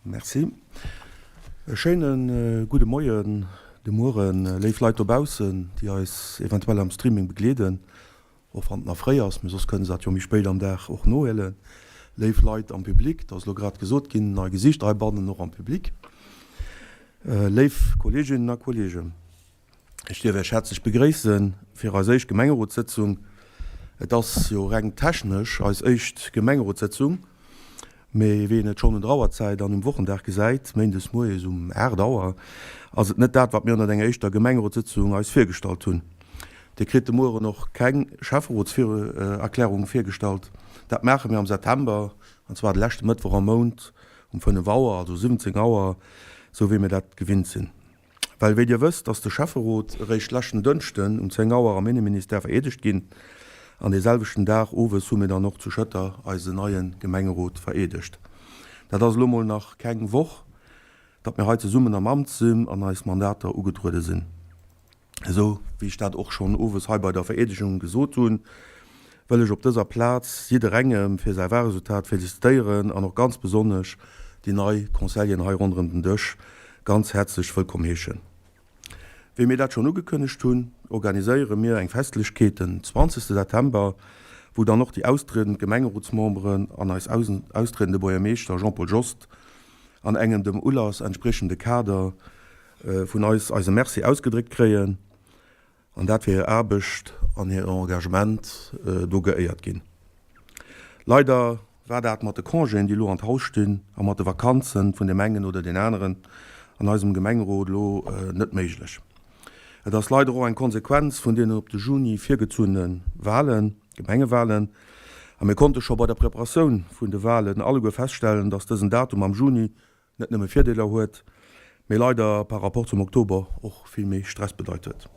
Merci. E schéine gudde Moien, de Mueren, léif Leit dobaussen, déi eis eventuell am Streaming begleeden, och wann et nach fréi ass, mee soss kënne se dat jo méi spéit am Dag och nohuelen. Léif Leit am Public, et ass elo grad gesot ginn, nei Gesichter heibannen, och am Public. Léif Kolleeginnen a Kolleegen. Ech dierf Iech häerzlech begréisse fir eis éischt Gemengerotssëtzung. Et ass jo reng technesch eis éischt Gemengerotssëtzung, mee wéi een et schonn un der Auerzäit an um Wochendag gesäit, méindes moies um 8 Auer, ass et net dat, wat mir ënnert enger éischter Gemengerotssëtzung eis virgestallt hunn. Dir kritt de Mueren och keng Schäfferotserklärung virgestallt. Dat maache mir am September, an zwar de leschte Mëttwoch am Mount um 5 Auer, also 17 Auer, esou wéi mir dat gewinnt sinn. Well wéi Dir wësst, ass de Schäfferot eréischt leschten Dënschden um 10 Auer am Inneministère vereedegt ginn an dee selwechten Dag owes hu mir dann och zu Schëtter eisen neie Gemengerot vereedegt. Dat ass elo mol nach keng Woch, datt mir hei zesummen am Amt sinn an eis Mandater ugetruede sinn. Esou wéi ech dat och schonn owes hei bei der Vereedegung gesot hunn, wëll ech op dëser Plaz jidderengem fir säi Wahlresultat felicitéieren an och ganz besonnesch déi nei Conseilleren hei ronderëm den Dësch ganz häerzlech wëllkomm heeschen. Wéi mir dat schonn ugekënnegt hunn, organiséiere mir eng Festlechkeet den 20 September, wou dann och déi austriedend Gemengerotsmemberen an eis austriedende Buergermeeschter Jean-Paul Jost an engem dem Ulass entspriechende Kader vun eis eise Merci ausgedréckt kréien an dat fir hir Aarbecht an hir Engagement do geéiert ginn. Leider war dat mat de Congéen, déi elo an d'Haus stinn, a mat de Vakanzen vun deem engen oder deen aneren an eisem Gemengerot elo net méiglech. Et ass leider och eng Konsequenz vun deenen op de Juni virgezunne Wahlen, Gemengewahlen, a mir konnte scho bei der Preparatioun vun de Wahlen alleguer feststellen, dass dësen Datum am Juni net nëmme Virdeeler huet, mee leider par rapport zum Oktober och vill méi Stress bedeit huet.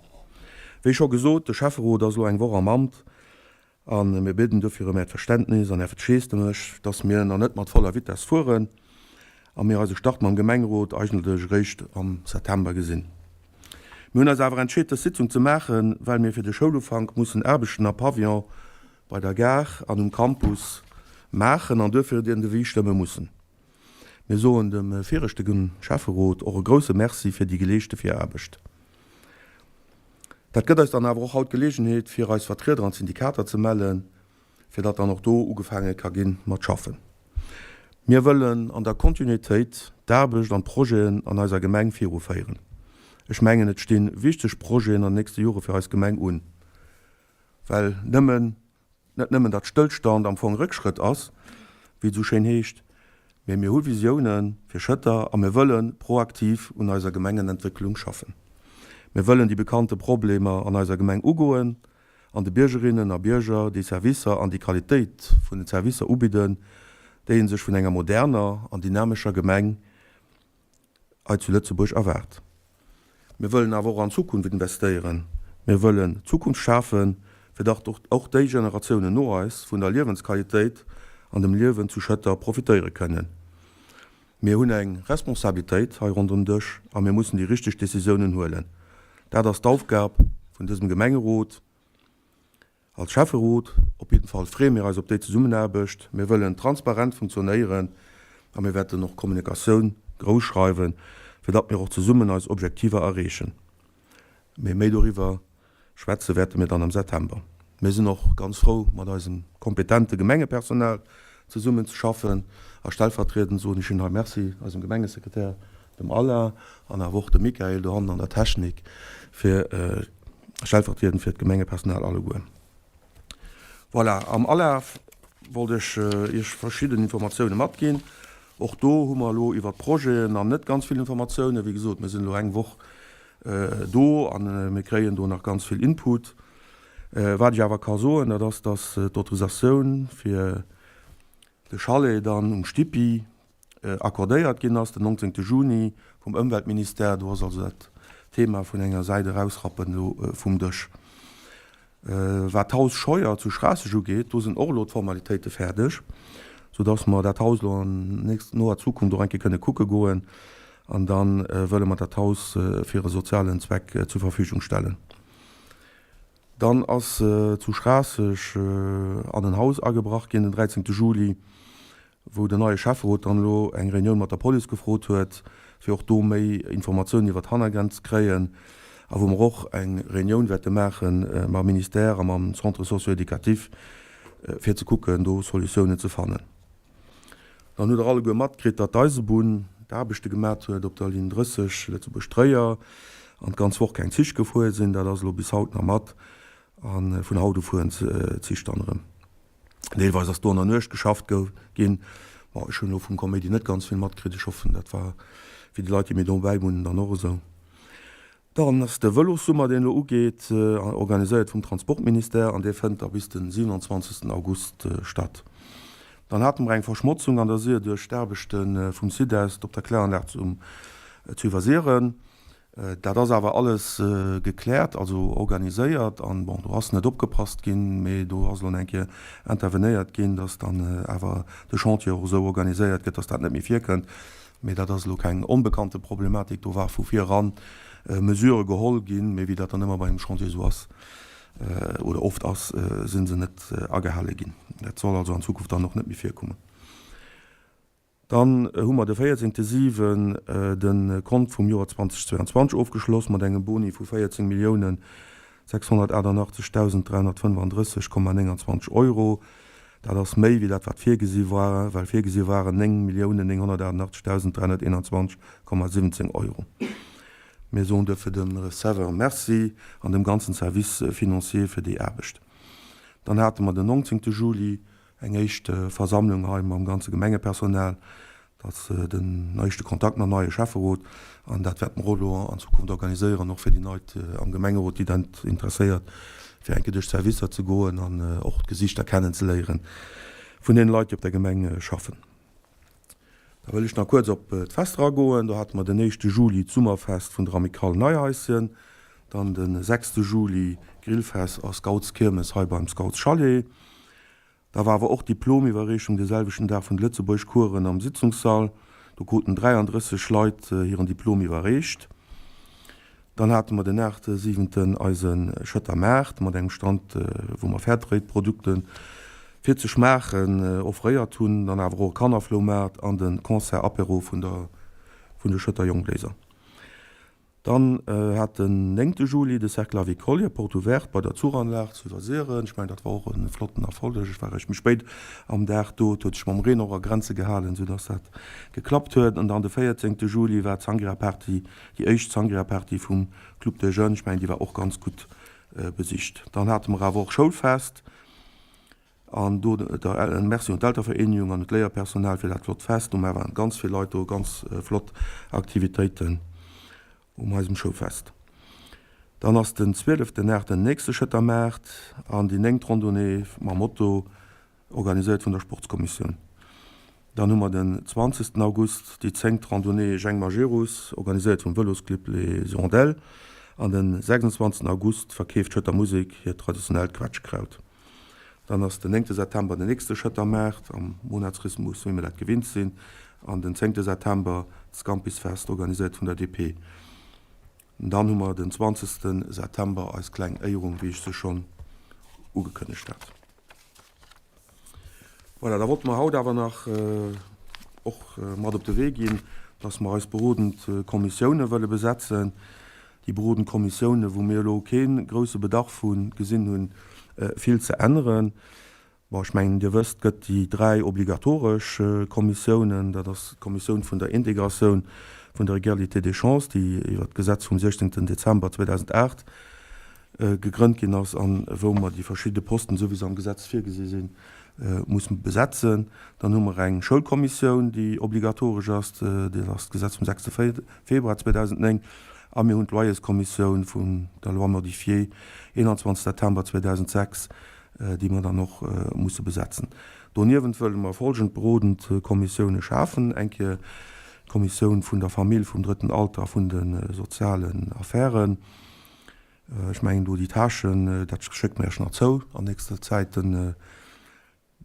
Wéi scho gesot, de Schäfferot ass elo eng Woch am Amt a mir bieden dofir ëm Äert Verständnis an Är Versteesdemech, dass mir nach net mat voller Vitess fueren a mir eise Start mam Gemengerot eigentlech eréischt am September gesinn. Mir hunn eis awer entscheet dës Sitzung ze maachen, well mir fir de Schoulufank mussen Aarbechten am Pavillon bei der Gare an um Campus maachen an duerfir den Devis stëmme mussen. Mir soen dem viregte Schäfferot och e grousse Merci fir déi geleeschte Viraarbecht. Dat gëtt eis dann awer och haut d'Geleegenheet, fir eis Vertrieder an d'Syndikater ze mellen, fir datt dann och do ugefaange ka gi mat schaffen. Mir wëllen an der Kontinuitéit d'Aarbecht an d'Projeten an eiser Gemeng viruféieren. Ech mengen, et sti wichteg Projeten an den nächste Jore fir eis Gemeng un, well nëmmen Net nëmmen, datt Stëllstand am Fong Rëckschrëtt ass, wéi et esou schéin heescht, mee mir hu Visioune fir Schëtter a mir wëlle proaktiv un eiser Gemengenentwécklung schaffen. Mir wëllen déi bekannte Problemer an eiser Gemeng ugoen an de Biergerinnen a Bierger déi Servicer an déi Qualitéit vun den Servicer ubidden, déi ee sech vun enger moderner an dynamescher Gemeng hei zu Lëtzebuerg erwaart. Mir wëllen awer och an d'Zukunft investéieren. Mir wëllen Zukunft schafen, fir datt och déi Generatiounen no eis vun der Liewensqualitéit an dem Liewen zu Schëtter profitéiere kënnen. Mir hunn eng Responsabilitéit hei ronderëm Dësch a mir mussen déi richteg Decisiounen huelen. Dat ass d'Aufgab vun dësem Gemengerot. Als Schäfferot op jidden Fall freeë mir eis op déi Zesummenaarbecht. Mir wëllen transparent funktionéieren a mir wäerten och Kommunikatioun grouss schreiwen, fir datt mir och zesummen eis Objektiver erreechen. Mee méi doriwwer schwätze wäerte mir dann am September. Mir sinn och ganz frou mat eisem kompetente Gemengepersonal zesummen ze schaffen a stellvertriedend soen ech hinnen hei Merci, eisem Gemengesekretär, dem Alain an awer och dem Michael dohannen an der Technik fir stellvertriedend fir d'Gemengepersonal alleguer. Voilà, am Alaf wollt ech Iech verschidden Informatioune matginn. Och do hu mer elo iwwert d'Projeten nach net ganz vill Informatiounen. Wéi gesot, mir sinn elo eng Woch do a mir kréien do nach ganz vill Input. Wat ech awer ka soen, dat ass, dass d'Autorisatioun fir de Chalet dann um Stippi accordéiert ginn ass den 19 Juni vum Ëmweltministère. Do ass also dat Thema vun enger Säit erausrappen elo vum Dësch. Wat d'Haus Scheuer zu Schraasseg ugeet, do sinn och elo d'Formalitéite fäerdeg, soudass mer dat Haus elo an noer Zukunft och eng Kéier kënne kucke goen. An da wëlle mer dat Haus fir e sozialen Zweck zur Verfügung stellen. Dann ass zu Schraasseg an en Haus agebrach ginn den 13 Juli. wou den neie Schäfferot dann elo eng Reunioun mat der Police gefrot huet, fir och do méi Informatiounen iwwert d'Hannergrenn ze kréien a wou mer och eng Reunioun wäerte maache mam Ministère a mam Centre socio-éducatif, fir ze kucken, do Solutiounen ze fannen. Dann hutt Der alleguer matkritt, datt d'Eisebunn d'Aarbechte gemat huet op der Linn 30 Lëtzebuerg-Tréier an d'ganz Woch keng Zich gefuer sinn. Dat ass elo bis haut nach mat a vun haut u fueren d'Zich dann erëm. Deelweis ass do an der Nuecht geschafft ginn. Bon, ech hunn elo vum Kaméidi net ganz vill matkritt. Ech hoffen, dat war fir déi Leit, déi mir dobäi wunnen, dann och esou. Dann ass de Vëlossummer, deen elo ugeet, organiséiert vum Transportministère an dee fënnt da bis de 27 August statt. Dann hate mer eng Verschmotzung an der Sir duerch d'Aarbechte vum Sud-Est op der Kläranlag zu Iwwersiren. Dat ass awer alles gekläert, also organiséiert an, bon, do ass net opgepasst ginn, mee do ass elo eng Kéier intervenéiert ginn, dass dann awer de Chantier och esou organiséiert gëtt, dass dat net méi virkënnt. Mee dat ass elo keng onbekannte Problematik. Do war vu vir eran Mesure geholl ginn, mee wéi dat dann ëmmer bei engem Chantier esou ass oder oft ass, si se net agehale ginn. Dat soll also an Zukunft dann och net méi virkommen. Dann hu mer de 14 7 de Kont vum Joer 2022 ofgeschloss mat engem Boni vu 14 Milliounen 688.335,29 Euro. Dat ass méi wéi dat wat virgesi war, well virgesi waren 9 Milliounen 988.321,17 Euro. Mir soen duerfir dem Receveur Merci an dem ganzen Service financier fir déi Aarbecht. Dann hate mer den 19 Juli Eng éischt Versammlung hei mam ganze Gemengepersonal, dat ass den éischte Kontakt mam neie Schäfferot an dat wäerte mer och elo an Zukunft organiséieren, och fir déi Leit am Gemengerot, déi dat interesséiert, fir eng Kéier duerch d'Servicer ze goen an och d'Gesichter kennenzeléieren vun deene Leit, déi op der Gemeng schaffen. Da wëll ech nach kuerz op d'Fester agoen. Do hate mer den éischte Juli d'Summerfest vun der Amicale Neihaischen, dann de sechste Juli Grillfest a Scoutskiermes hei beim Scoutschalet. Da war awer och d'Diplomiwwerreechung de selwechten Dag vun de Lëtzebuerg-Coursen am Sitzungssall. Do kruten 33 Leit hiren Diplom iwwerreecht. Dann hate mer den 8 siwenten eise Schëtter Maart mat engem Stand, wou mer Fairtrade-Produkte fir ze schmaachen offréiert hunn. Dann awer och e Kannerfloumaart an de Concert-Apéro vun der vun de Schëtter Jongbléiser. Dann hat den néngte Juli de Cercle Avicole hir Porte ouverte bei der Zuchanlag zu Iwwersiren. Ech mengen, dat war och e flotten Erfolleg. Ech war eréischt méi spéit am Dag do. Et huet sech mam Reen och a Grenze gehalen, soudass dat geklappt huet. An dann de véierzéngte Juli war d'Sangria-Party, déi éischt Sangria-Party vum Club des Jeunes. Ech mengen, déi war och ganz gutt besicht. Dann hate mer awer och Schoulfest. An do e Merci un d'Eltervereenegung an un d'Léierpersonal fir dat flott Fest. Do waren ganz vill Leit do, ganz flott Aktivitéiten um eisem Schouffest. Dann ass den 12 8 den nächste Schëtter Maart an déi néngt Randonnée mam Motto, organiséiert vun der Sportskommissioun. Dann hu mer den 20 August déi zéngt Randonnée Jeng Majerus, organiséiert vum Vëlosclub Les Hirondelles an den 26 August verkeeft d'Schëtter Musek hiert traditionellt Quetschekraut. Dann ass den néngte September den nächste Schëttermaart am Monatsrhythmus, wéi mir dat gewinnt sinn, an den zéngte September d'Scampisfest, organiséiert vun der DP. Dann hu mer den zwanzegste September eis kleng Éierung, wéi ech se schonn ugekënnegt hat. Voilà, da wollte mer haut awer nach och mat op de Wee ginn, dass mer eis berodend Kommissioune wëlle besetzen. Déi berodend Kommissioune, wou mir elo kee grouse Bedarf hu gesinn hunn, vill ze änneren. Bon, ech mengen, Dir wësst, et gëtt déi dräi obligatoresch Kommissiounen. Dat ass d'Kommissioun vun der Integratioun, vun der Égalité des chances, déi iwwert d'Gesetz vum 16. Dezember 2008 gegrënnt ginn ass an wou mer déi verschidde Posten, esou wéi se am Gesetz virgesi sinn, mussen besetzen. Dann hu mer eng Schoulkommissioun, déi obligatoresch ass, dat ass d'Gesetz vum 6 Februar 2009, a mir hunn d'Loyerskommissioun vun der Loi modifiée 21 September 2006, déi mer dann och musse besetzen. Doniewent wëlle mer folgend berodend Kommissioune schafen, eng Kéier d'Kommissioun vun der Famill, vum drëtten Alter a vun de sozialen Affären, Ech mengen do déi Tâchen, dat schécke mer Iech nach zou an nächster Zäit, den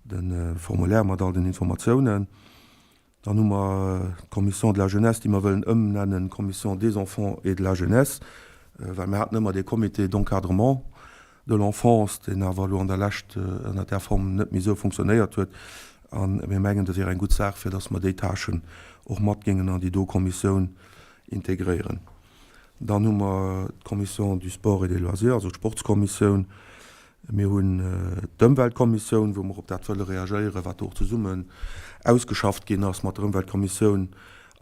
de Formulaire mat all den Informatiounen. Dann hu mer d'Commission de la Jeunesse, déi mer wëllen ëmnennen Commission des enfants et de la jeunesse, well mir haten ëmmer dee Comité d'encadrement de l'enfance, deen awer elo an der Lescht ënnert där Form net méi esou funktionéiert huet. A mir mengen, dat wier eng gutt Saach, fir dass mer déi Tâchen och mat géingen an déi do Kommissioun integréieren. Dann hu mer d'Commission du sport et des loisirs, also d'Sportskommissioun. Mir hunn d'Ëmweltkommissioun, wou mer op dat wëlle reagéieren, wat do och zesummen ausgeschafft ginn ass mat der Ëmweltkommissioun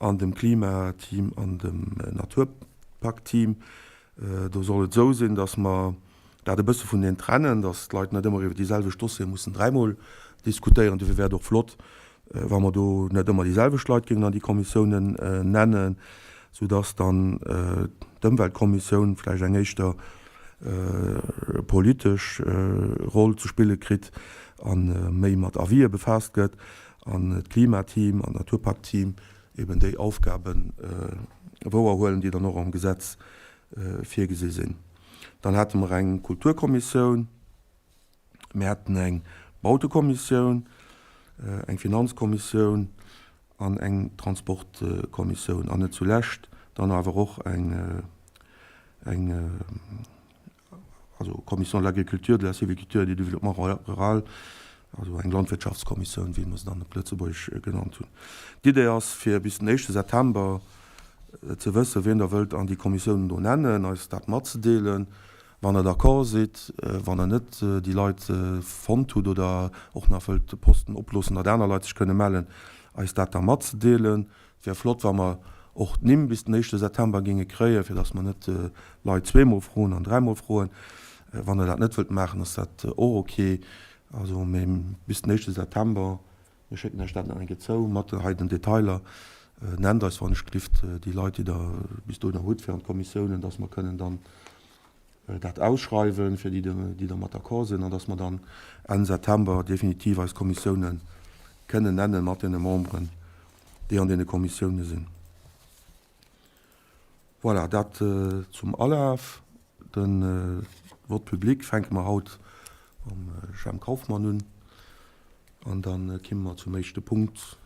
an dem Klimateam an dem Naturpaktteam. Do soll et esou sinn, dass mer dat e bësse vun deen trennen, dass d'Leit net ëmmer iwwer déi selwecht Dossiere mussen dräimol diskutéieren. Dofir wär et och flott, wa mer do net ëmmer déi selwecht Leit géingen an déi Kommissiounen nennen, soudass dann d'Ëmweltkommissioun vläicht eng éischter politesch Roll ze spille kritt a méi mat Avisë befaasst gëtt an d'Klimateam an d'Naturpaktteam eben déi Aufgabe wouerhuelen, déi dann och am Gesetz virgesi sinn. Dann hate mer eng Kulturkommissioun, mir haten eng Bautekommissioun, eng Finanzkommissioun an eng Transportkommissioun an net zulescht dann awer och eng, eng, also Commission de l'Agriculture, de la Sylviculture et du Développement rural, also eng Landwirtschaftskommissioun, wéi mer se dann op Lëtzebuergesch genannt hunn. D'Idee ass, fir bis den éischte September ze wëssen, wien Der wëllt an déi Kommissiounen do nennen, eis dat matzedeelen, wann Der d'accord sidd. Wann Der net déi Leit fonnt hutt oder och nach wëllt Posten oploossen, datt aner Leit sech kënne mellen, eis dat da matzedeelen. Et wär flott, wa mer och d'Nimm bis den éischte September géinge kréien, fir datt mer net Leit zweemol froen an dräimol froen. Wann Der dat net wëllt maachen, ass dat och ok. Also, mee bis den éischte September, mir schécken Iech dat nach eng Kéier zou mat hei den Detailer. Nennt eis wann ech gelift déi Leit, déi Der bis dohinner hutt fir an d'Kommissiounen, datt mer kënnen dann dat ausschreiwen, fir déi, déi dermat d'accord sinn, an datt mer dann Enn September definitiv eis Kommissiounen kënnen nennen mat deene Memberen, déi an deene Kommissioune sinn. Voilà, dat zum Alaf. De Vote public fänke mer haut mam Jemp Kauffmann un an da kimme mer zum éischte Punkt,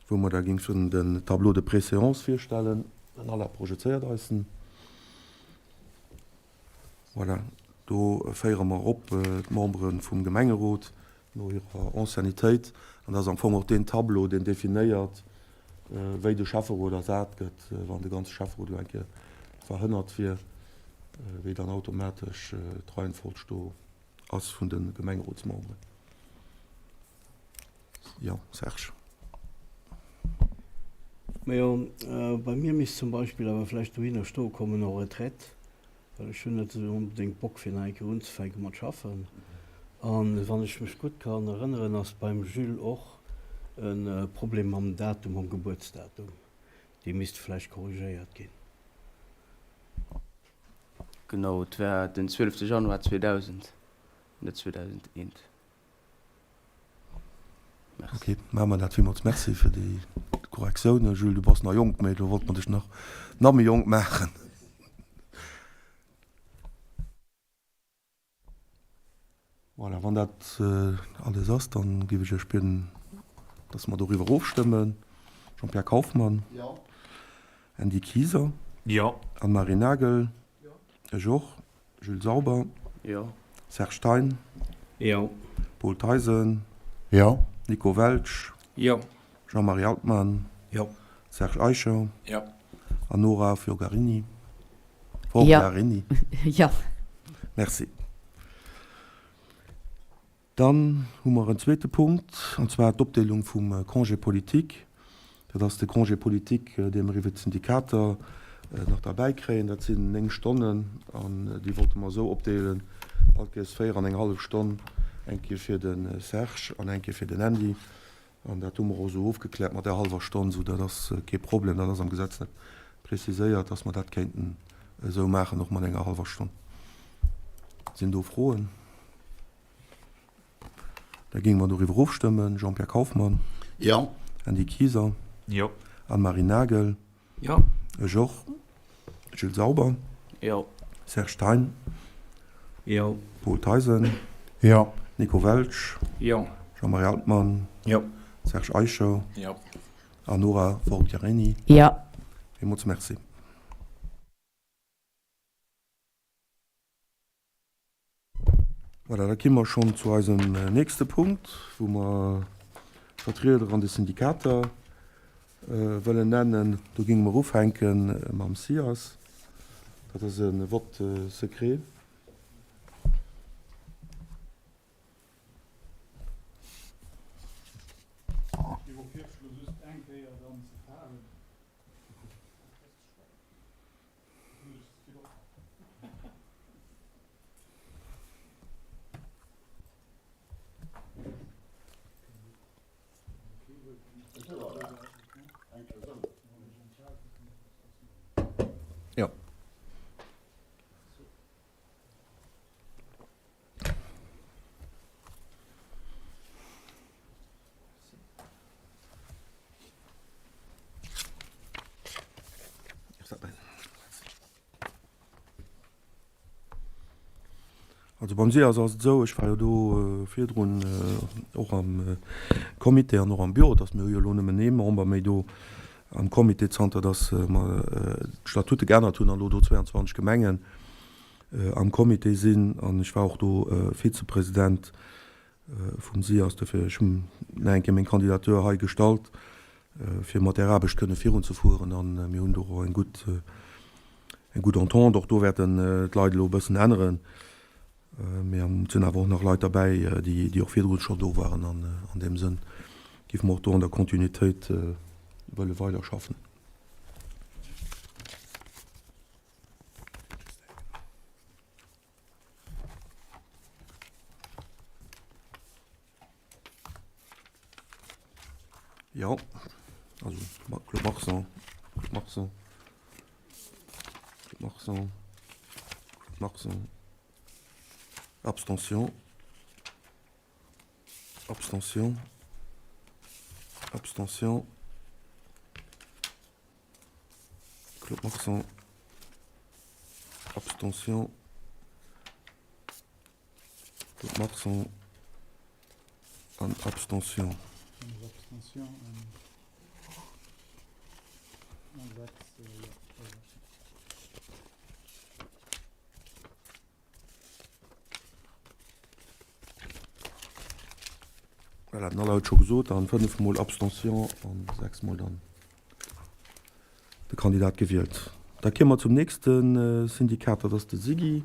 wou mer da géifen den Tableau de préséance virstellen. Den Alain projezéiert eis en. Voilà, do féiere mer op d'Membere vum Gemengerot no hirer Anciennitéit. An dat ass am Fong och deen Tableau, deen definéiert, wéi de Schäfferot ersat gëtt, wann de ganze Schäfferot elo eng Kéier verhënnert wier, wéi dann automatesch d'Reihenfolg do ass vun de Gemengerotsmemberen. Jo, Serge. Majo, bei mir misst zum Beispill awer vläicht dohinner stoe kommen, en retraite. Well ech hunn net esou onbedéngt Bock fir nach eng Kéier unzefänke mat schaffen. An wann ech mech gutt kann erënneren, ass beim Jules och e Problem mam Datum, mam Gebuertsdatum. Dee misst vläicht korrigéiert ginn. Genau, et war den 12 Januar 2000, net 2001. Merci. Ok, maache mer dat. Villmools Merci fir déi Korrektioun. Jules, du bass nach jonk, mee elo wollte mer dech nach nach méi jonk maachen. Voilà, wann dat alles ass, da géif ech Iech bieden, dass mer doriwwer ofstëmmen. Jean-Pierre Kauffmann? Jo. Andy Kiser? Jo. Anne-Marie Nagel? Jo. Ech och. Jules Sauber. Jo. Serge Thein. Jo. Paul Theisen. Jo. Nico Welsch. Jo. Jean-Marie Altmann. Jo. Serge Eicher. Jo. An Nora Fiorgarini. Jo. Forgarini. Jo. Merci. Dann hu mer en zweete Punkt, an zwar d'Opdeelung vum Congé politique. Dat ass de Congé politique, dee mer iwwert d'Syndikater nach derbäi kréien. Dat sinn 9 Stonnen an déi wollte mer esou opdeelen, all Kéiers 4 an eng hallef Stonn, eng Kéier fir de Serge an eng Kéier fir den Andy. An dat hu mer och esou ofgekläert mat där hallwer Stonn, esou dat ass kee Problem. Dat ass am Gesetz net preziséiert, dass mer dat kéinten esou maachen, och mat enger hallwer Stonn. Sinn do Froen? Da géinge mer doriwwer ofstëmmen. Jean-Pierre Kauffmann. Jo. Andy Kiser. Jo. Anne-Marie Nagel. Jo. Ech och. Gilles Sauber. Jo. Serge Thein. Jo. Paul Theisen. Jo. Nico Welsch. Jo. Jean-Marie Altmann. Jo. Serge Eicher. Jo. An Nora Forgiarini. Jo. Villmools Merci. Voilà, da gi mer schonn zu eisem nächste Punkt, wou mer. Vertrieder an de Syndikater wëllen nennen. Do géinge mer ufänke mam SIAS. Dat ass e Vote secret. Jo. Also beim SIAS ass et esou, ech war jo do virdrun och am Comité an och am Büro, datt mir hu jo elo nëmmen ee Member méi do am Comité zanter datt mer d'Statute geännert hunn an elo do 22 Gemengen am Comité sinn. An ech war och do Vizepresident vum SIAS. Dofir, ech hunn nach eng Kéier meng Kandidatur hei gestallt, fir mat där Aarbecht kënne virunzefueren. A mir hunn do och eng gutt, eng gutt Entente. Och do wäerten d'Leit elo e bëssen änneren, mee et sinn awer och nach Leit derbäi, déi, déi och virdrun scho do waren. An an deem Sënn géife mer och do an der Kontinuitéit wëlle weiderschaffen. Jo, also Claude Marson, Claude Marson, Claude Marson, Claude Marson, Abstention, Abstention, Abstention. Claude Marson, Abstention. Claude Marson an Abstention. Voilà, den Alain huet scho gesot, dann 5 mol Abstention an 6 mol dann de Kandidat gewielt. Da kéime mer zum nächste Syndikat, dat ass de SIGI.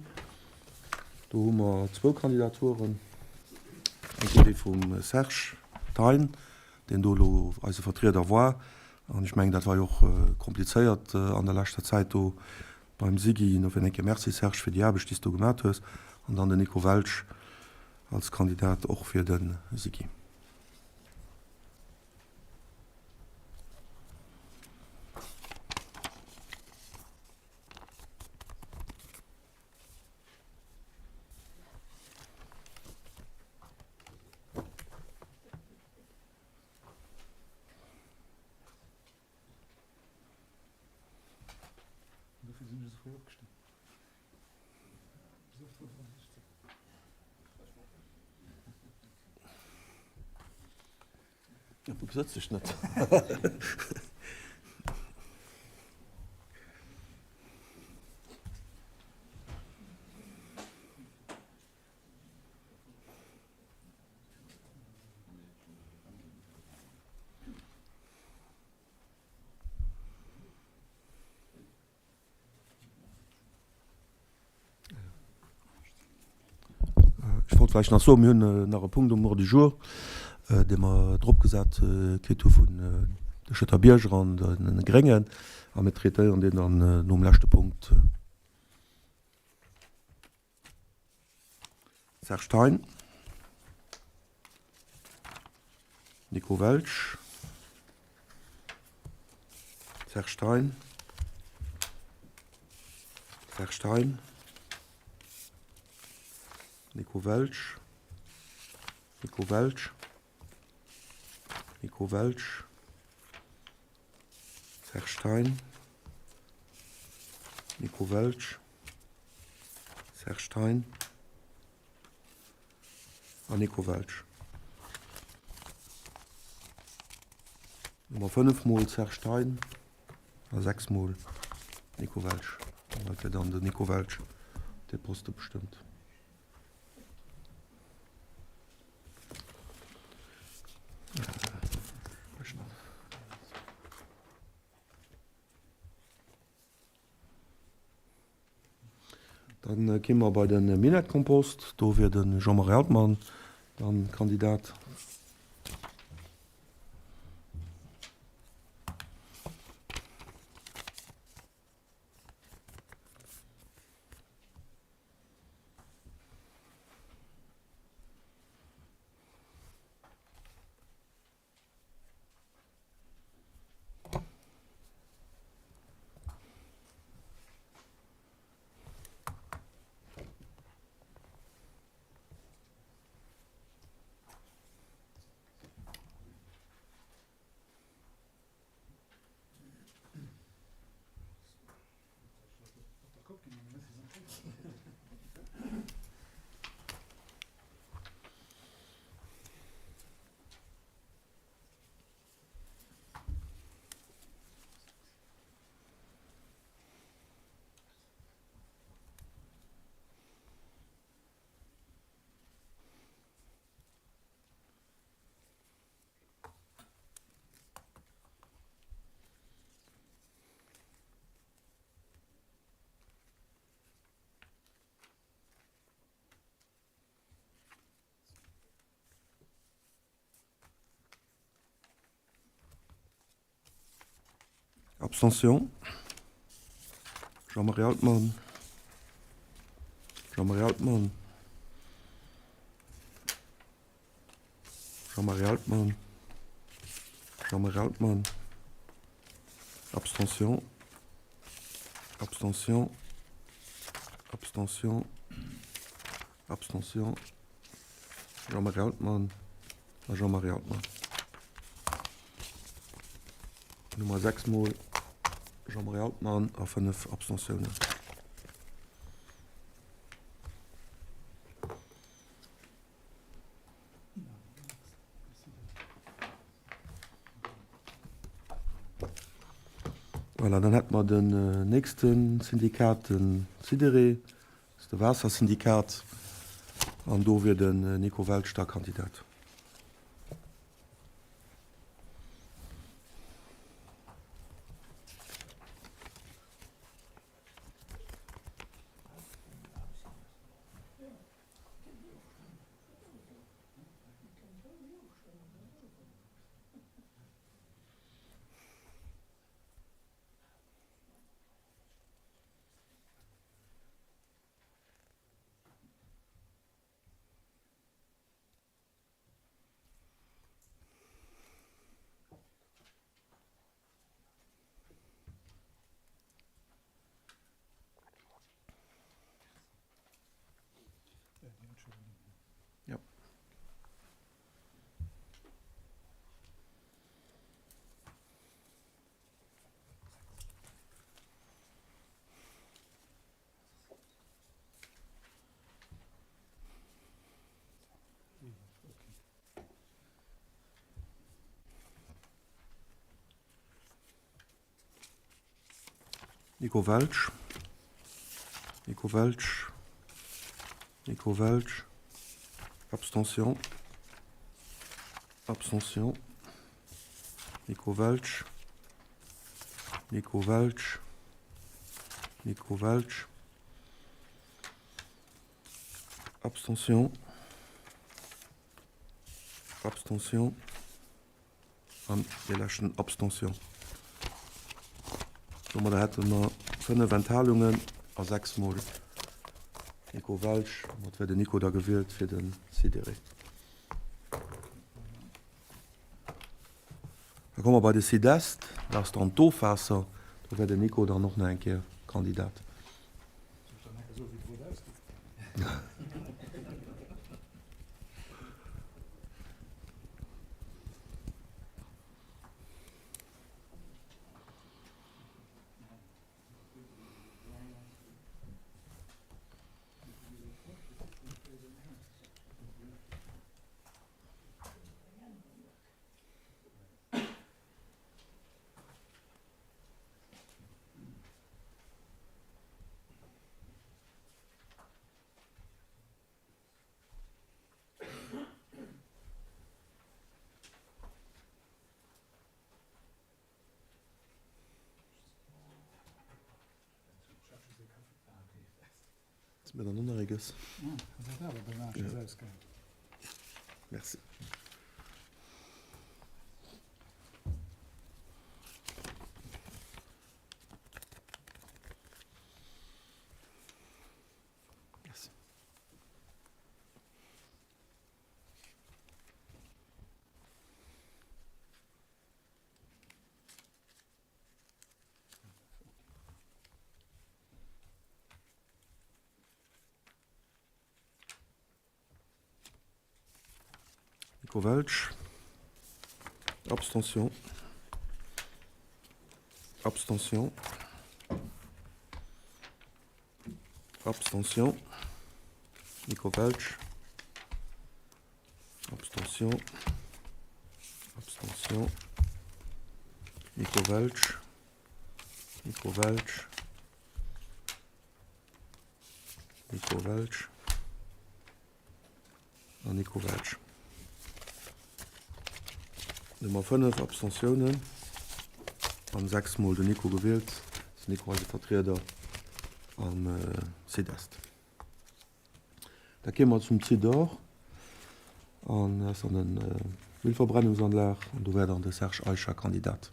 Do hu mer zwou Kandidaturen, eng Kéier déi vum Serge Thein, deen do elo eise Vertrieder war, an ech mengen, dat war jo och komplizéiert an der leschter Zäit do Beim Siggy dofir en décke Merci Serge fir déi Aarbecht déi s du gemat hues an dann den Nico Welsch als Kandidat och fir de Siggy. Dofir sinn ech esou fréi opgestan. Du sëtz dech net. Ech wollt vläicht nach soen, mir hunn nach e Punkt um Ordre du jour, dee mer dropgesat kritt hu vun de Schëtter Bierger an de Gréngen, a mir traitéieren deen dann nom leschte Punkt. Serge Thein, Nico Welsch, Serge Thein, Serge Thein, Nico Welsch, Nico Welsch, Nico Welsch, Serge Thein, Nico Welsch, Serge Thein an Nico Welsch. Nummer 5 mol Serge Thein a 6 mol Nico Welsch. An dat wär dann den Nico Welsch dee Poste bestëmmt. Dann gi mer bei de Minett-Kompost. Do wier de Jean-Marie Altmann dann Kandidat. Abstention. Jean-Marie Altmann. Jean-Marie Altmann. Jean-Marie Altmann. Jean-Marie Altmann. Abstention. Abstention. Abstention. Abstention. Jean-Marie Altmann a Jean-Marie Altmann. Nummer 6 mol Jean-Marie Altmann a 5 Abstentiounen. Voilà, dann hätte mer den nächste Syndikat, den SIDERE, dat ass de Waassersyndikat, an do wier den Nico Welsch da Kandidat. Ja. Nico Welsch, Nico Welsch, Nico Welsch, Abstention, Abstention, Nico Welsch, Nico Welsch, Nico Welsch, Abstention, Abstention. An dee leschten Abstention. Domadder hätte mer 5 Enthalungen a 6 mol Nico Welsch. Domat wär den Nico da gewielt fir de Sidéré. Da komme mer bei de Sidest, dat ass dann d'Ofwaasser. Do wär den Nico dann och nach eng Kéier Kandidat. Mir dann och nach ee gëss. Merci. Merci. Nico Welsch, Abstention, Abstention, Abstention, Nico Welsch, Abstention, Abstention, Nico Welsch, Nico Welsch, Nico Welsch an Nico Welsch. Nummer 5 Abstentiounen an 6 mol den Nico gewielt. Den Nico eise Vertrieder am CDEST. Da kéime mer zum Zidor an ass an den Müllverbrennungsanlag an do wär dann de Serge Eicher Kandidat.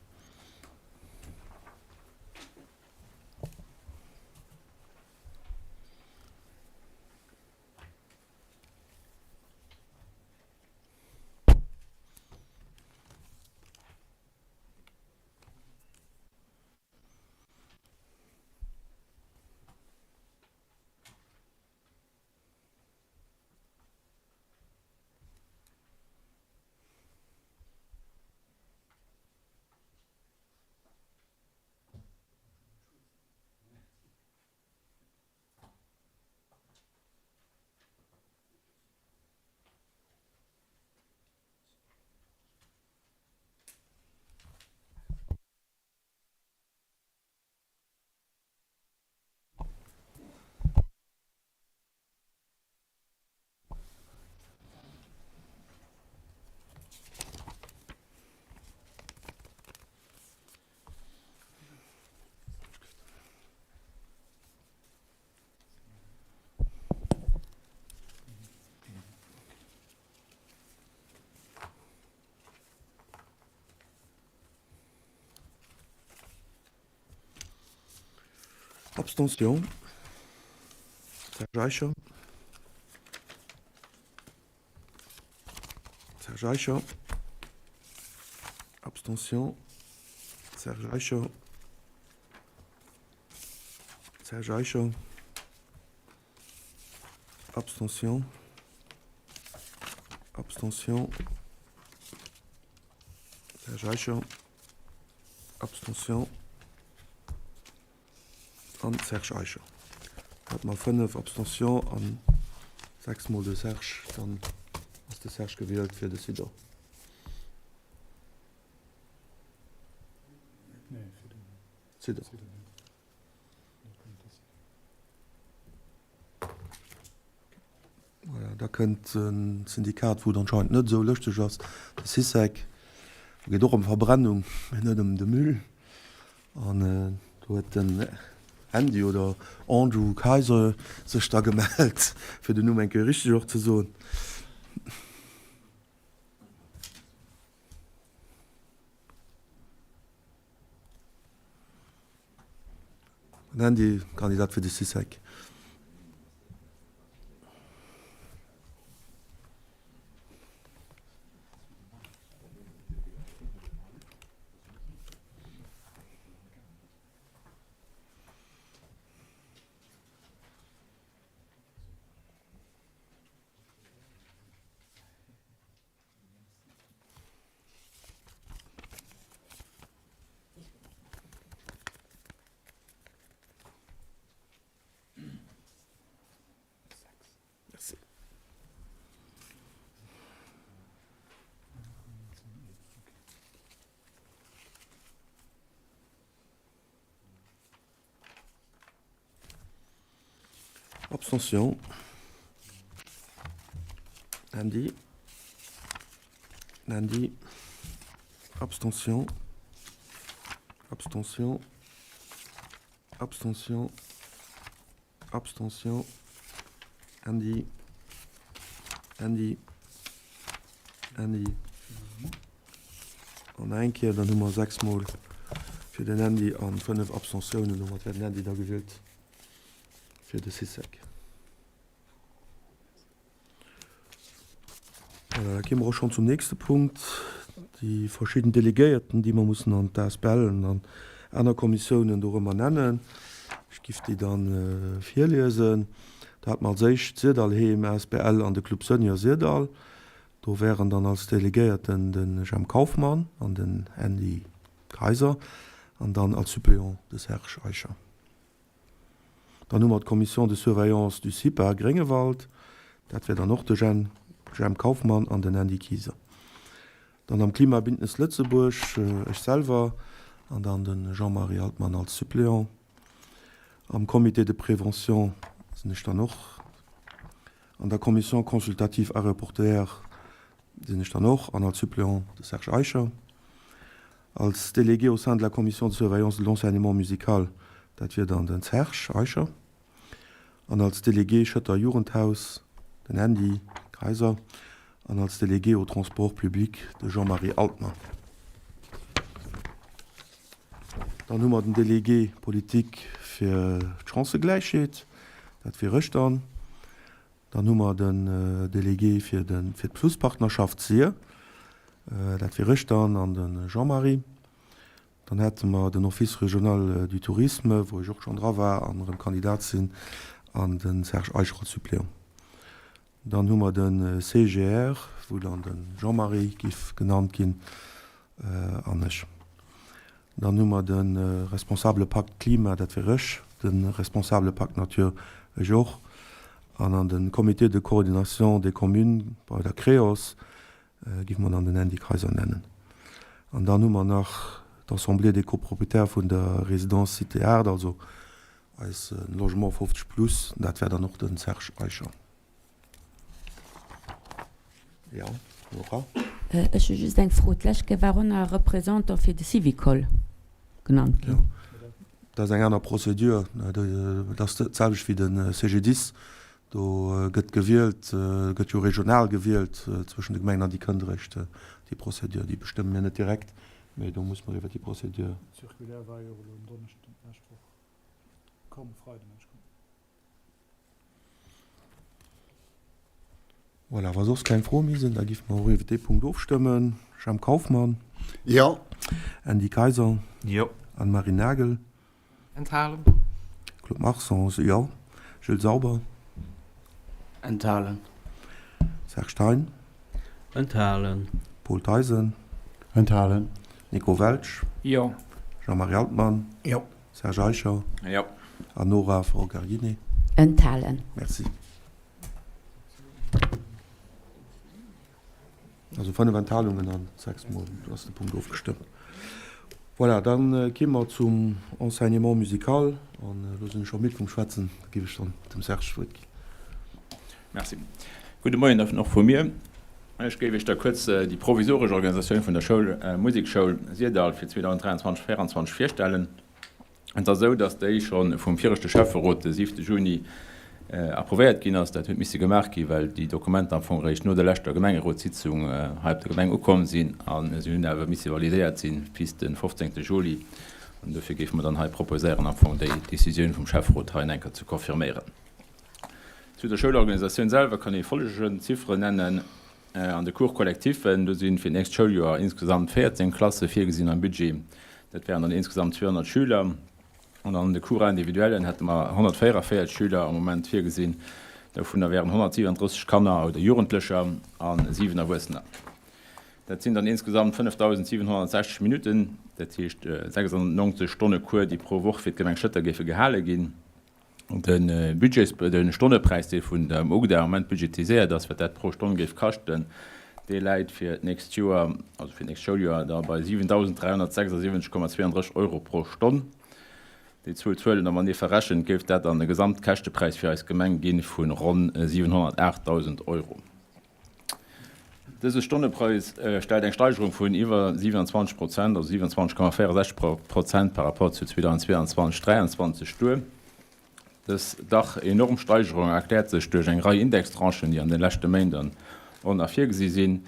Abstention. Serge Eicher. Serge Eicher. Abstention. Serge Eicher. Serge Eicher. Abstention. Abstention. Serge Eicher. Abstention an Serge Eicher. Hat mer 5 Abstention an 6 mol de Serge, dann ass de Serge gewielt fir de Sidor. Sidor. Voilà, da kënnt e Syndikat, wou et anscheinend net esou lëschteg ass, de Sycec. Do geet och ëm Verbrennung, mee net ëm de Müll. An do huet den Andy oder Andrew Kayser sech da gemellt, fir den Numm eng Kéier richteg och ze soen. Den Andy, Kandidat fir de Sycec. Merci. Abstention. Andy. Andy. Abstention. Abstention. Abstention. Abstention. Andy, Andy, Andy an eng Kéier. Dann hu mer 6 mol fir den Andy an 5 Abstentiounen. Domat wär den Andy da gewielt fir de Sysec. Voilà, da gi mer och schonn zum nächste Punkt, déi verschidden Delegéierten, déi mer mussen an d'ASBL an an aner Kommissiounen dorëmmer nennen. Ech giff déi dann virliesen. Da hat mer als éischt d'Syrdallheem asbl an de Club Senior Syrdall. Do wären dann als Delegéierten de Jemp Kauffmann an den Andy Kayser an dann als Suppléant de Serge Eicher. Dann hu mer d'Commission de surveillance du CIPA Gréngewald, dat wär dann och de Jemp Kauffmann an den Andy Kieser. Dann am Klimabündnis Lëtzebuerg ech selwer an dann de Jean-Marie Altmann als Suppléant. Am Comité de prévention sinn ech dann och. An der Commission consultative aéroportuaire sinn ech dann och an als Suppléant de Serge Eicher. Als Délégué au sein de la Commission de surveillance de l'enseignement musical, dat wier dann den Serge Eicher, an als Délégué Schëtter Jugendhaus den Andy Kayser an als Délégué aux transports publics de Jean-Marie Altmann. Dann hu mer den Délégué politique fir d'Chancëgläichheet, dat wier ech dann. Dann hu mer den Délégué fir d'Pluspartnerschaft Sir, dat wier ech dann, an de Jean-Marie. Dann hätte mer den Office régional du tourisme, wou ech och schonn dra war an erëm Kandidat sinn, an de Serge Eicher als Suppléant. Dann hu mer de CGR, wou dann de Jean-Marie giff genannt ginn, an ech. Dann hu mer de Responsable Pakt Klima, dat wier ech, de Responsable Pakt Nature, ech och, an an de Comité de coordination des communes bei der Creos géife mer dann den Andy Kayser nennen. An dann hu mer nach d'Assemblée des copropriétaires vun der Résidence Cité Art, also eis Logement 50 plus, dat wär dann och de Serge Eicher. Jo, Nora? Ech hu just eng Fro. D'lescht Kéier war och nach e Représentant fir de Syvicol genannt ginn. Jo, dat ass eng aner Procédure. Dat ass d'selwecht wéi de CGDIS. Do gëtt gewielt, gëtt jo regional gewielt zwëschen de Gemengen an déi kënnt eréischt, déi Procédure. Déi bestëmme mir net direkt, mee do muss mer iwwer déi Procédure. D'Circulaire war jo och elo en Donneschden d'lescht Woch komm, Freiden, mengen ech. Voilà, wa soss keng Froe méi sinn, da géife mer och iwwer dee Punkt ofstëmmen. Jemp Kauffmann. Jo. Andy Kayser. Jo. Anne-Marie Nagel. Enthalen. Claude Marson, Jo. Gilles Sauber. Enthalen. Serge Thein. Enthalen. Paul Theisen. Enthalen. Nico Welsch. Jo. Jean-Marie Altmann. Jo. Serge Eicher. Jo. An Nora Forgarini. Enthalen. Merci. Also 5 Enthalungen an 6 mol ass de Punkt ofgestëmmt. Voilà, dann ki mer zum Enseignement musical. An elo sinn ech scho midd vum Schwätzen, da géif ech dann dem Serge d'Wuert ginn. Merci. Gudde Moien och vu mir. Ech géif Iech da kuerz déi provisoresch Organisatioun vun der Schoul, Musekschoul Syrdall fir 2023, 2024 virstellen. Et ass esou, dass déi scho vum viregte Schäfferot de siwte Juni approuvéiert ginn ass. Dat huet misse gemaach ginn, well déi Dokumenter am Fong eréischt no der leschter Gemengerotssitzung hei op der Gemeng ukomm sinn a se hunn awer misse validéiert sinn bis de 15. Juli. An dofir géife mer dann hei proposéieren, am Fong déi Décisioun vum Schäfferot hei en enker ze confirméieren. Zu der Schoulorganisatioun selwer kann ee follgend Zifferen nennen, An de Cours collectifen, do si fir d'nächst Schouljoer insgesamt 14 Klasse virgesinn am Budget. Dat wären dann insgesamt 200 Schüler. An an de Cours individuellen hätte mer 144 Schüler am Moment virgesinn. Dovunner wären 137 Kanner oder Jugendlecher a 7 Erwuessener. Dat sinn dann insgesamt 5.760 Minutten, dat heescht 96 Stonne Cours, déi pro Woch fir d'Gemeng Schëtter géife gehale ginn. De Budgets, de Stonnepräis, dee vun dem UGDA am Moment budgetiséiert ass, wat dat pro Stonn géif kaschten, dee läit fir d'nächst Joer, also fir d'nächst Schouljoer, da bei 7.376,32 Euro pro Stonn. Déi zwou Zuelen omenee verrechent, géif dat dann e Gesamtkäschtepräis fir eis Gemeng gi vu ronn 708.000 Euro. Dëse Stonnepräis stellt eng Steigerung vun iwwer 27 Prozent, also 27,64 Prozent par rapport zu 2022, 23 duer. Dës dach enorm Steigerung erkläert sech duerch eng Rei Indextranchen, déi an de leschte Méint an och nach virgesi sinn,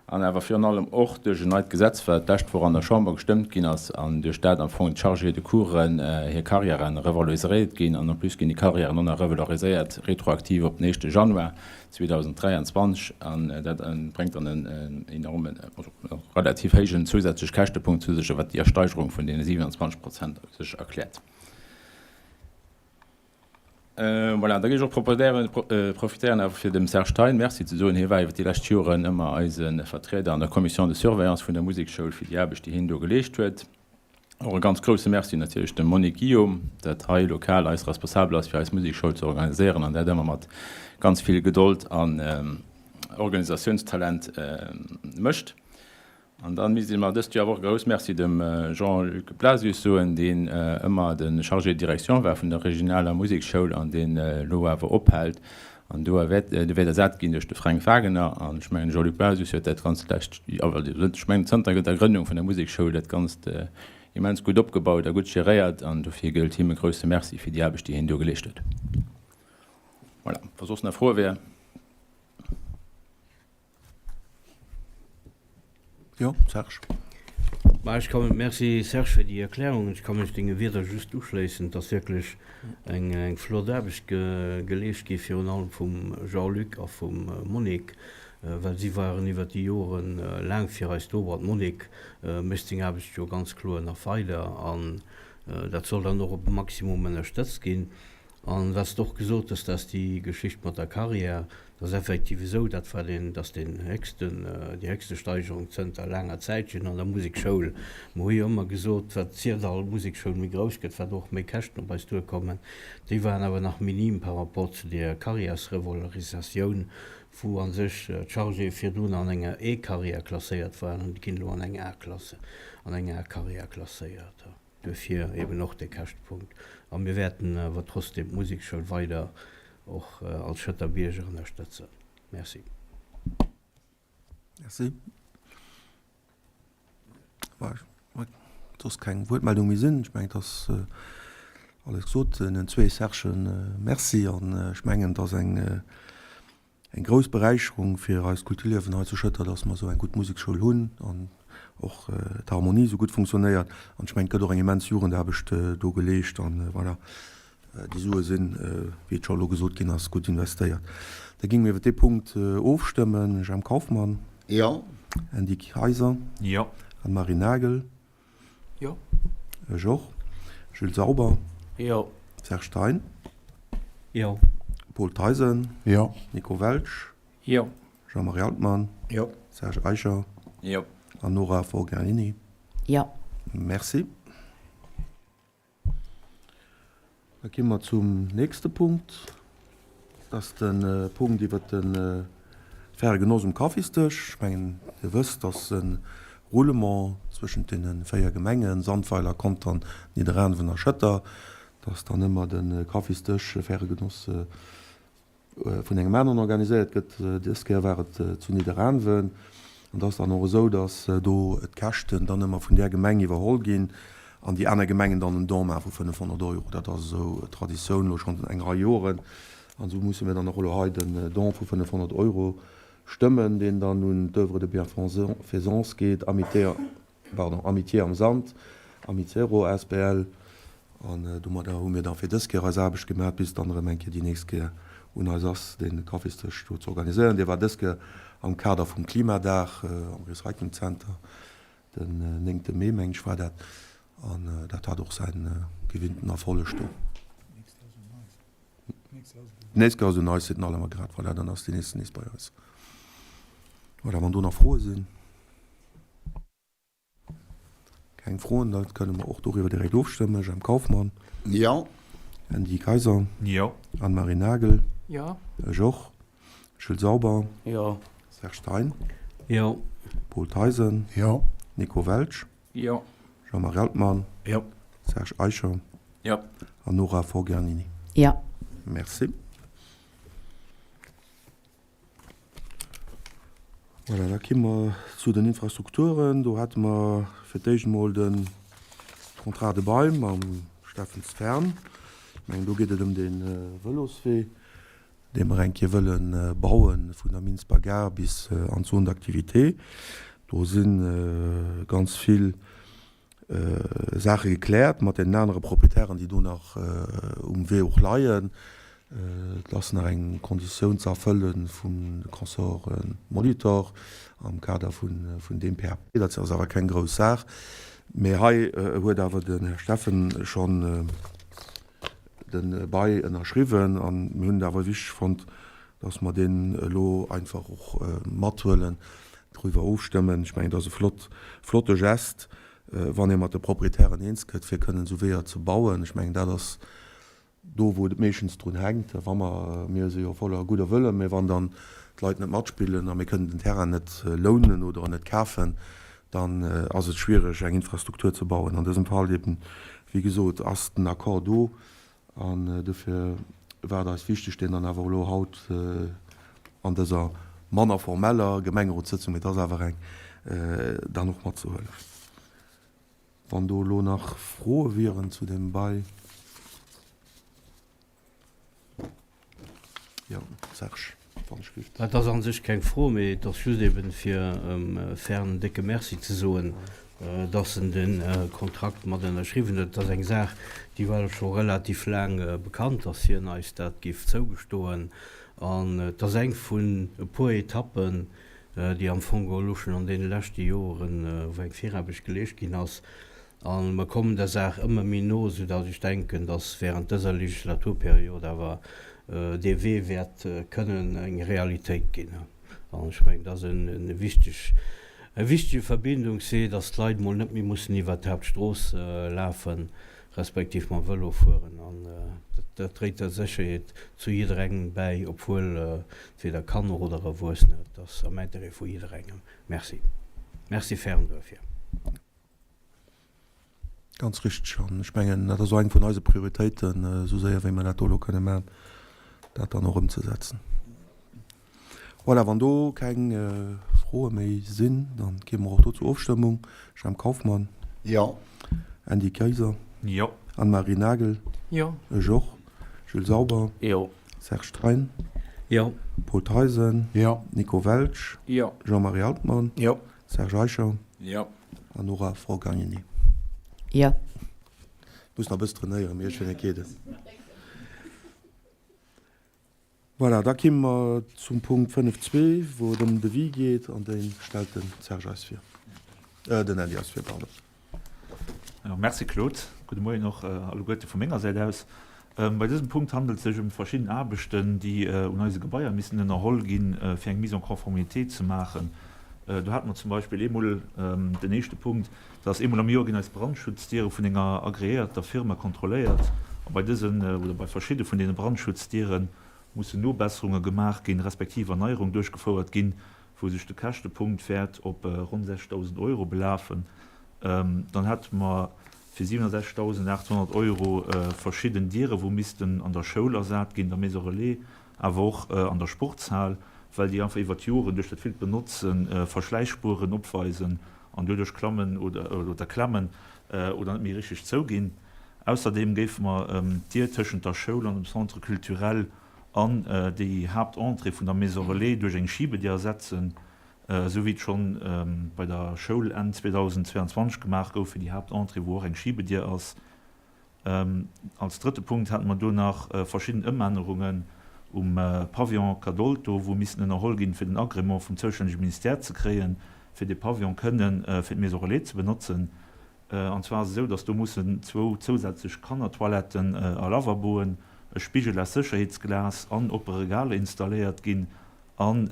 an awer virun allem och duerch en neit Gesetz, wat d'lescht Woch an der Chamber gestëmmt ginn ass an duerch dat am Fong d'Chargés de coursen hir Carrièren revaloriséiert ginn. An en plus ginn déi Carrièren och nach revaloriséiert retroaktiv op den éischte Januar 2023. An dat bréngt dann en enormen, also relativ héijen zousätzlech Käschtepunkt zu sech, wat déi Ersteigerung vun deene 27 Prozent u sech erkläert. Voilà, da géif ech och proposéieren, profitéieren awer fir dem Serge Thein Merci ze soen. Hie war iwwer déi lescht Joren ëmmer eise Vertrieder an der Commission de surveillance vun der Musekschoul fir déi Aarbecht, déi hien do geleescht huet. Och e ganz grouse Merci natierlech dem Monique Guillaume, dat hei lokal eis Responsabel ass fir eis Musekschoul ze organiséieren an dat ëmmer mat ganz vill Gedold an Organisatiounstalent mécht. An dann misst een mer dëst Joer awer och e grouss Merci dem Jean-Luc Blasius soen, deen ëmmer de Chargé de direction war vun der regionaler Musekschoul an deen elo awer ophält an do wäert, dee wäert ersat ginn duerch de Fränk Wagener. An ech mengen, de Jean-Luc Blasius huet dat ganzt lescht, ech mengen zënter der Grënnung vun der Musekschoul dat Ganzt immens gutt opgebaut a gutt geréiert an dofir gëllt him e grousse Merci fir déi Aarbecht, déi hien do geleescht huet. Voilà, wa soss nach Froe wären. Jo, Serge. Ma ech ka, merci Serge fir déi Erklärung. Ech ka mech denge Wierder just uschléissen. Et ass wierklech eng, eng flott Aarbecht ge, geleescht gi virun allem vum Jean-Luc a vum Monique, well si waren iwwert déi Jore laang fir eis do. Bon, d'Monique mécht seng Aarbecht jo ganz kloer nach weider an dat soll dann och op e Maximum ënnerstëtzt ginn. An wat s de och gesot hues, dass déi Geschicht mat der Carrière, dat ass effektiv esou, dat war deen, dat ass deen héchsten, déi héchste Steigerung zënter laanger Zäitchen an der Musekschoul. Mer hu jo ëmmer gesot, wat d'Syrdall Musekschoul méi grouss gëtt, wat och méi Käschten op eis duerkommen. Déi waren awer nach minim par rapport zu där Carrièresrevalorisatioun, wou a sech d'Chargéë virdrun an enger E-Carrière klasséiert waren an déi ginn elo an eng A-Klasse, an eng A-Carrière klasséiert. Duerfir eben och dee Käschtepunkt. A mir wäerten awer trotzdem d'Musekschoul weider och als Schëtter Bierger ënnerstëtzen. Merci. Merci. Wa soss keng Wuertmeldung méi sinn, ech mengen, et ass alles gesot. Den zwee Sergen Merci an ech mengen, et ass eng Eng grouss Beräicherung fir eist Kulturliewen hei zu Schëtter, dass mer esou eng gutt Musekschoul hunn an och d'Harmonie esou gutt funktionéiert. An ech mengen, et gëtt och eng immens Jugendaarbecht do geleescht. An voilà, déi Sue sinn, wéi et scho elo gesot ginn ass, gutt investéiert. Da géinge mir iwwer dee Punkt ofstëmmen. Jemp Kauffmann. Jo. Andy Kayser. Jo. Anne-Marie Nagel. Jo. Ech och. Jules Sauber. Jo. Serge Stein. Jo. Paul Theisen. Jo. Nico Welsch. Jo. Jean-Marie Altmann. Jo. Serge Eicher. Jo. An Nora Forgiarini. Jo. Merci. Da gi mer zum nächste Punkt. Dat ass de Punkt iwwert de faire Genoss um Kaffisdësch. Ech mengen, Dir wësst, dass e Roulement zwëschent deene 4 Gemengen, Sandweiler, Contern, Nidderaanwen a Schëtter, dass dann ëmmer de Kaffisdësch, e faire Genoss, vun engem aneren organiséiert gëtt. Dës Kéier war et zu Nidderaanwen. An et ass dann och esou, datt do d'Käschten dann ëmmer vun där Gemeng iwwerholl ginn an déi aner Gemengen dann en Don maache vu 500 Euro. Dat ass esou Traditioun elo schonn eng Rei Joren. An esou musse mir dann och elo hei den Don vu 500 Euro stëmmen, deen dann un d'Oeuvre de bienfaisance geet, Amitié, pardon, Amitié am Sand, Amizero asbl. An domadder hu mir da fir dës Kéier eis Aarbecht gemaach, bis et dann erëm eng Kéier déi nächst Kéier un eis ass, dee Kaffisdësch do ze organiséieren. Dee war dës Kéier am Kader vum Klimadag am Recycling Center, den néngte Mee, meng ech, war dat. An dat hat och säi gewinnten Erfolleg do. D'nächst Kéier ass un eis, seet den Alain Magrad. Voilà, dann ass déi nächst nees bei eis. Voilà, wann do nach Froe sinn. Keng Froen, da kënne mer och doriwwer direkt ofstëmmen. Jemp Kauffmann. Jo. Andy Kayser. Jo. Anne-Marie Nagel. Jo. Ech och. Jules Sauber. Jo. Serge Thein. Jo. Paul Theisen. Jo. Nico Welsch. Jo. Jean-Marie Altmann. Jo. Serge Eicher. Jo. An Nora Forgianini. Jo. Merci. Voilà, da ki mer zu den Infrastrukturen. Do hate mer fir d'éischt emol de Contrat de bail mam Steffens Fern. Ech mengen, do geet et ëm de Vëloswee, dee mer eng Kéier wëlle bauen, vun der Minsber Gare bis an d'Zone d'activité. Do si ganz vill Saache gekläert mat deenen anere Proprietären, déi do nach um Wee och leien. Et ass nach eng Konditioun ze erfëlle vum Consort Molitor am Kader vun deem PAP. Dat ass awer keng grouss Saach. Mee hei huet awer den Här Steffen schonn de Bail ënnerschriwwen a mir hunn et awer wichteg fonnt, dass mer deen elo einfach och mathuelen, driwwer ofstëmmen. Ech mengen, et ass e flott, flotte Gest, wann ee mat de Proprietären eens gëtt, fir kënnen esou Weeër ze bauen. Ech mengen, dat ass do, wou et meeschtens drun hänkt. Wa mer, mir si jo voller gudder Wëllen, mä wann dann d'Leit net matspillen a mir kënnen den Terrain net lounen oder net kafen, dann ass et schwiereg, eng Infrastruktur ze bauen. An dësem Fall eben, wéi gesot, ass den Accord do. An dofir war et eis wichteg, deen dann awer elo haut an dëser manner formeller Gemengerotssëtzung, mee et ass awer eng, dann och matzehuelen. Wann do elo nach Froe wieren zu deem Bail. Jo, Serge, wann ech giff. Dat ass a sech keng Fro, mee et ass just eben, fir em Fern en décke Merci ze soen, dass en de Kontrakt mat ënnerschriwwen huet. Et ass eng Saach, déi war scho relativ laang bekannt, dass hien eis dat géif zougestoen. An et ass eng vun e puer Etappen, déi am Fong elo schonn an deene leschte Joren, wou eng Viraarbecht geleescht ginn ass, A mer kommen der Saach ëmmer méi no, soudatt ech denken, datt während dëser Legislaturperiod awer dee Wee wäert kënnen eng Realitéit ginn. An ech mengen, dat ass e wichteg, e wichtege Verbindungswee, datt d'Leit emol net méi mussen iwwert d'Haaptstrooss lafen, respektiv mam Vëlo fueren. An dat dréit der Sécherheet zu jidderengem bäi, obwuel weder Kanner oder Erwuessener. Et ass am Intérêt vu jidderengem. Merci. Merci ferme duerfir. Ganz richteg. An ech mengen, dat ass och eng vun eise Prioritéiten, esou séier wéi mer dat do elo kënne maachen, dat dann och ëmzesetzen. Voilà, wann do keng Froe méi sinn, da gi mer och do zur Ofstëmmung. Jemp Kauffmann. Jo. Andy Kayser. Jo. Anne-Marie Nagel. Jo. Ech och. Jules Sauber. Jo. Serge Thein. Jo. Paul Theisen. Jo. Nico Welsch. Jo. Jean-Marie Altmann. Jo. Serge Eicher. Jo. An Nora Forgagnini. Jo. Muss nach e bësse trainéieren, mee ech geet et. Voilà, da kimme mer zum Punkt 5.2, wou et ëm den Devis geet, an dee stellt de Serge eis vir, den Andy eis vir, pardon. Jo, merci Claude. Gudde Moien och alleguerte vu menger Säit aus. Bei dësem Punkt handelt et sech ëm verschidden Aarbechten, déi un eise Gebaier missen ënnerholl ginn, fir eng Mise en conformité ze maachen. Do hate mer zum Beispill eemol den éischte Punkt, dat ass, eemol am Joer ginn eis Brandschutzdire vun enger agreéierter Firma kontrolléiert. A bei dësen oder bei verschidde vun deene Brandschutzdire mussen Nobesserunge gemaach ginn, respektiv Erneierung duerchgefouert ginn, wou sech de Käschtepunkt wäert op ronn 6.000 Euro belafen. Dann hätte mer fir 67.800 Euro verschidden Diere wou missten an der Schoul ersat ginn, der Maison Relais, awer och an der Sportshal, well déi einfach iwwer d'Joren duerch dat villt Benotze Verschläisspueren opweisen an doduerch klammen oder klemmen oder net méi richteg zouginn. Ausserdeem géife mer d'Dier tëschent der Schoul an dem Centre culturel an déi Haaptentrée vun der Maison Relais duerch eng Schibedier ersetzen, esou wéi et schonn bei der Schoul Enn 2022 gemaach gouf fir déi Haaptentrée, wou och eng Schibedier ass. Als drëtte Punkt hate mer do nach verschidden Ëmännerungen um Pavillon Cadolto, wou missten ënnerholl ginn, fir den Agrément vum zoustännege Ministère ze kréien, fir dee Pavillon kënnen fir d'Maison Relais ze benotzen. An zwar ass et esou, datt do mussen zwou zousätzlech Kannertoiletten a Lavaboen, e Spigel aus Sécherheetsglas an oppe Regaler installéiert ginn an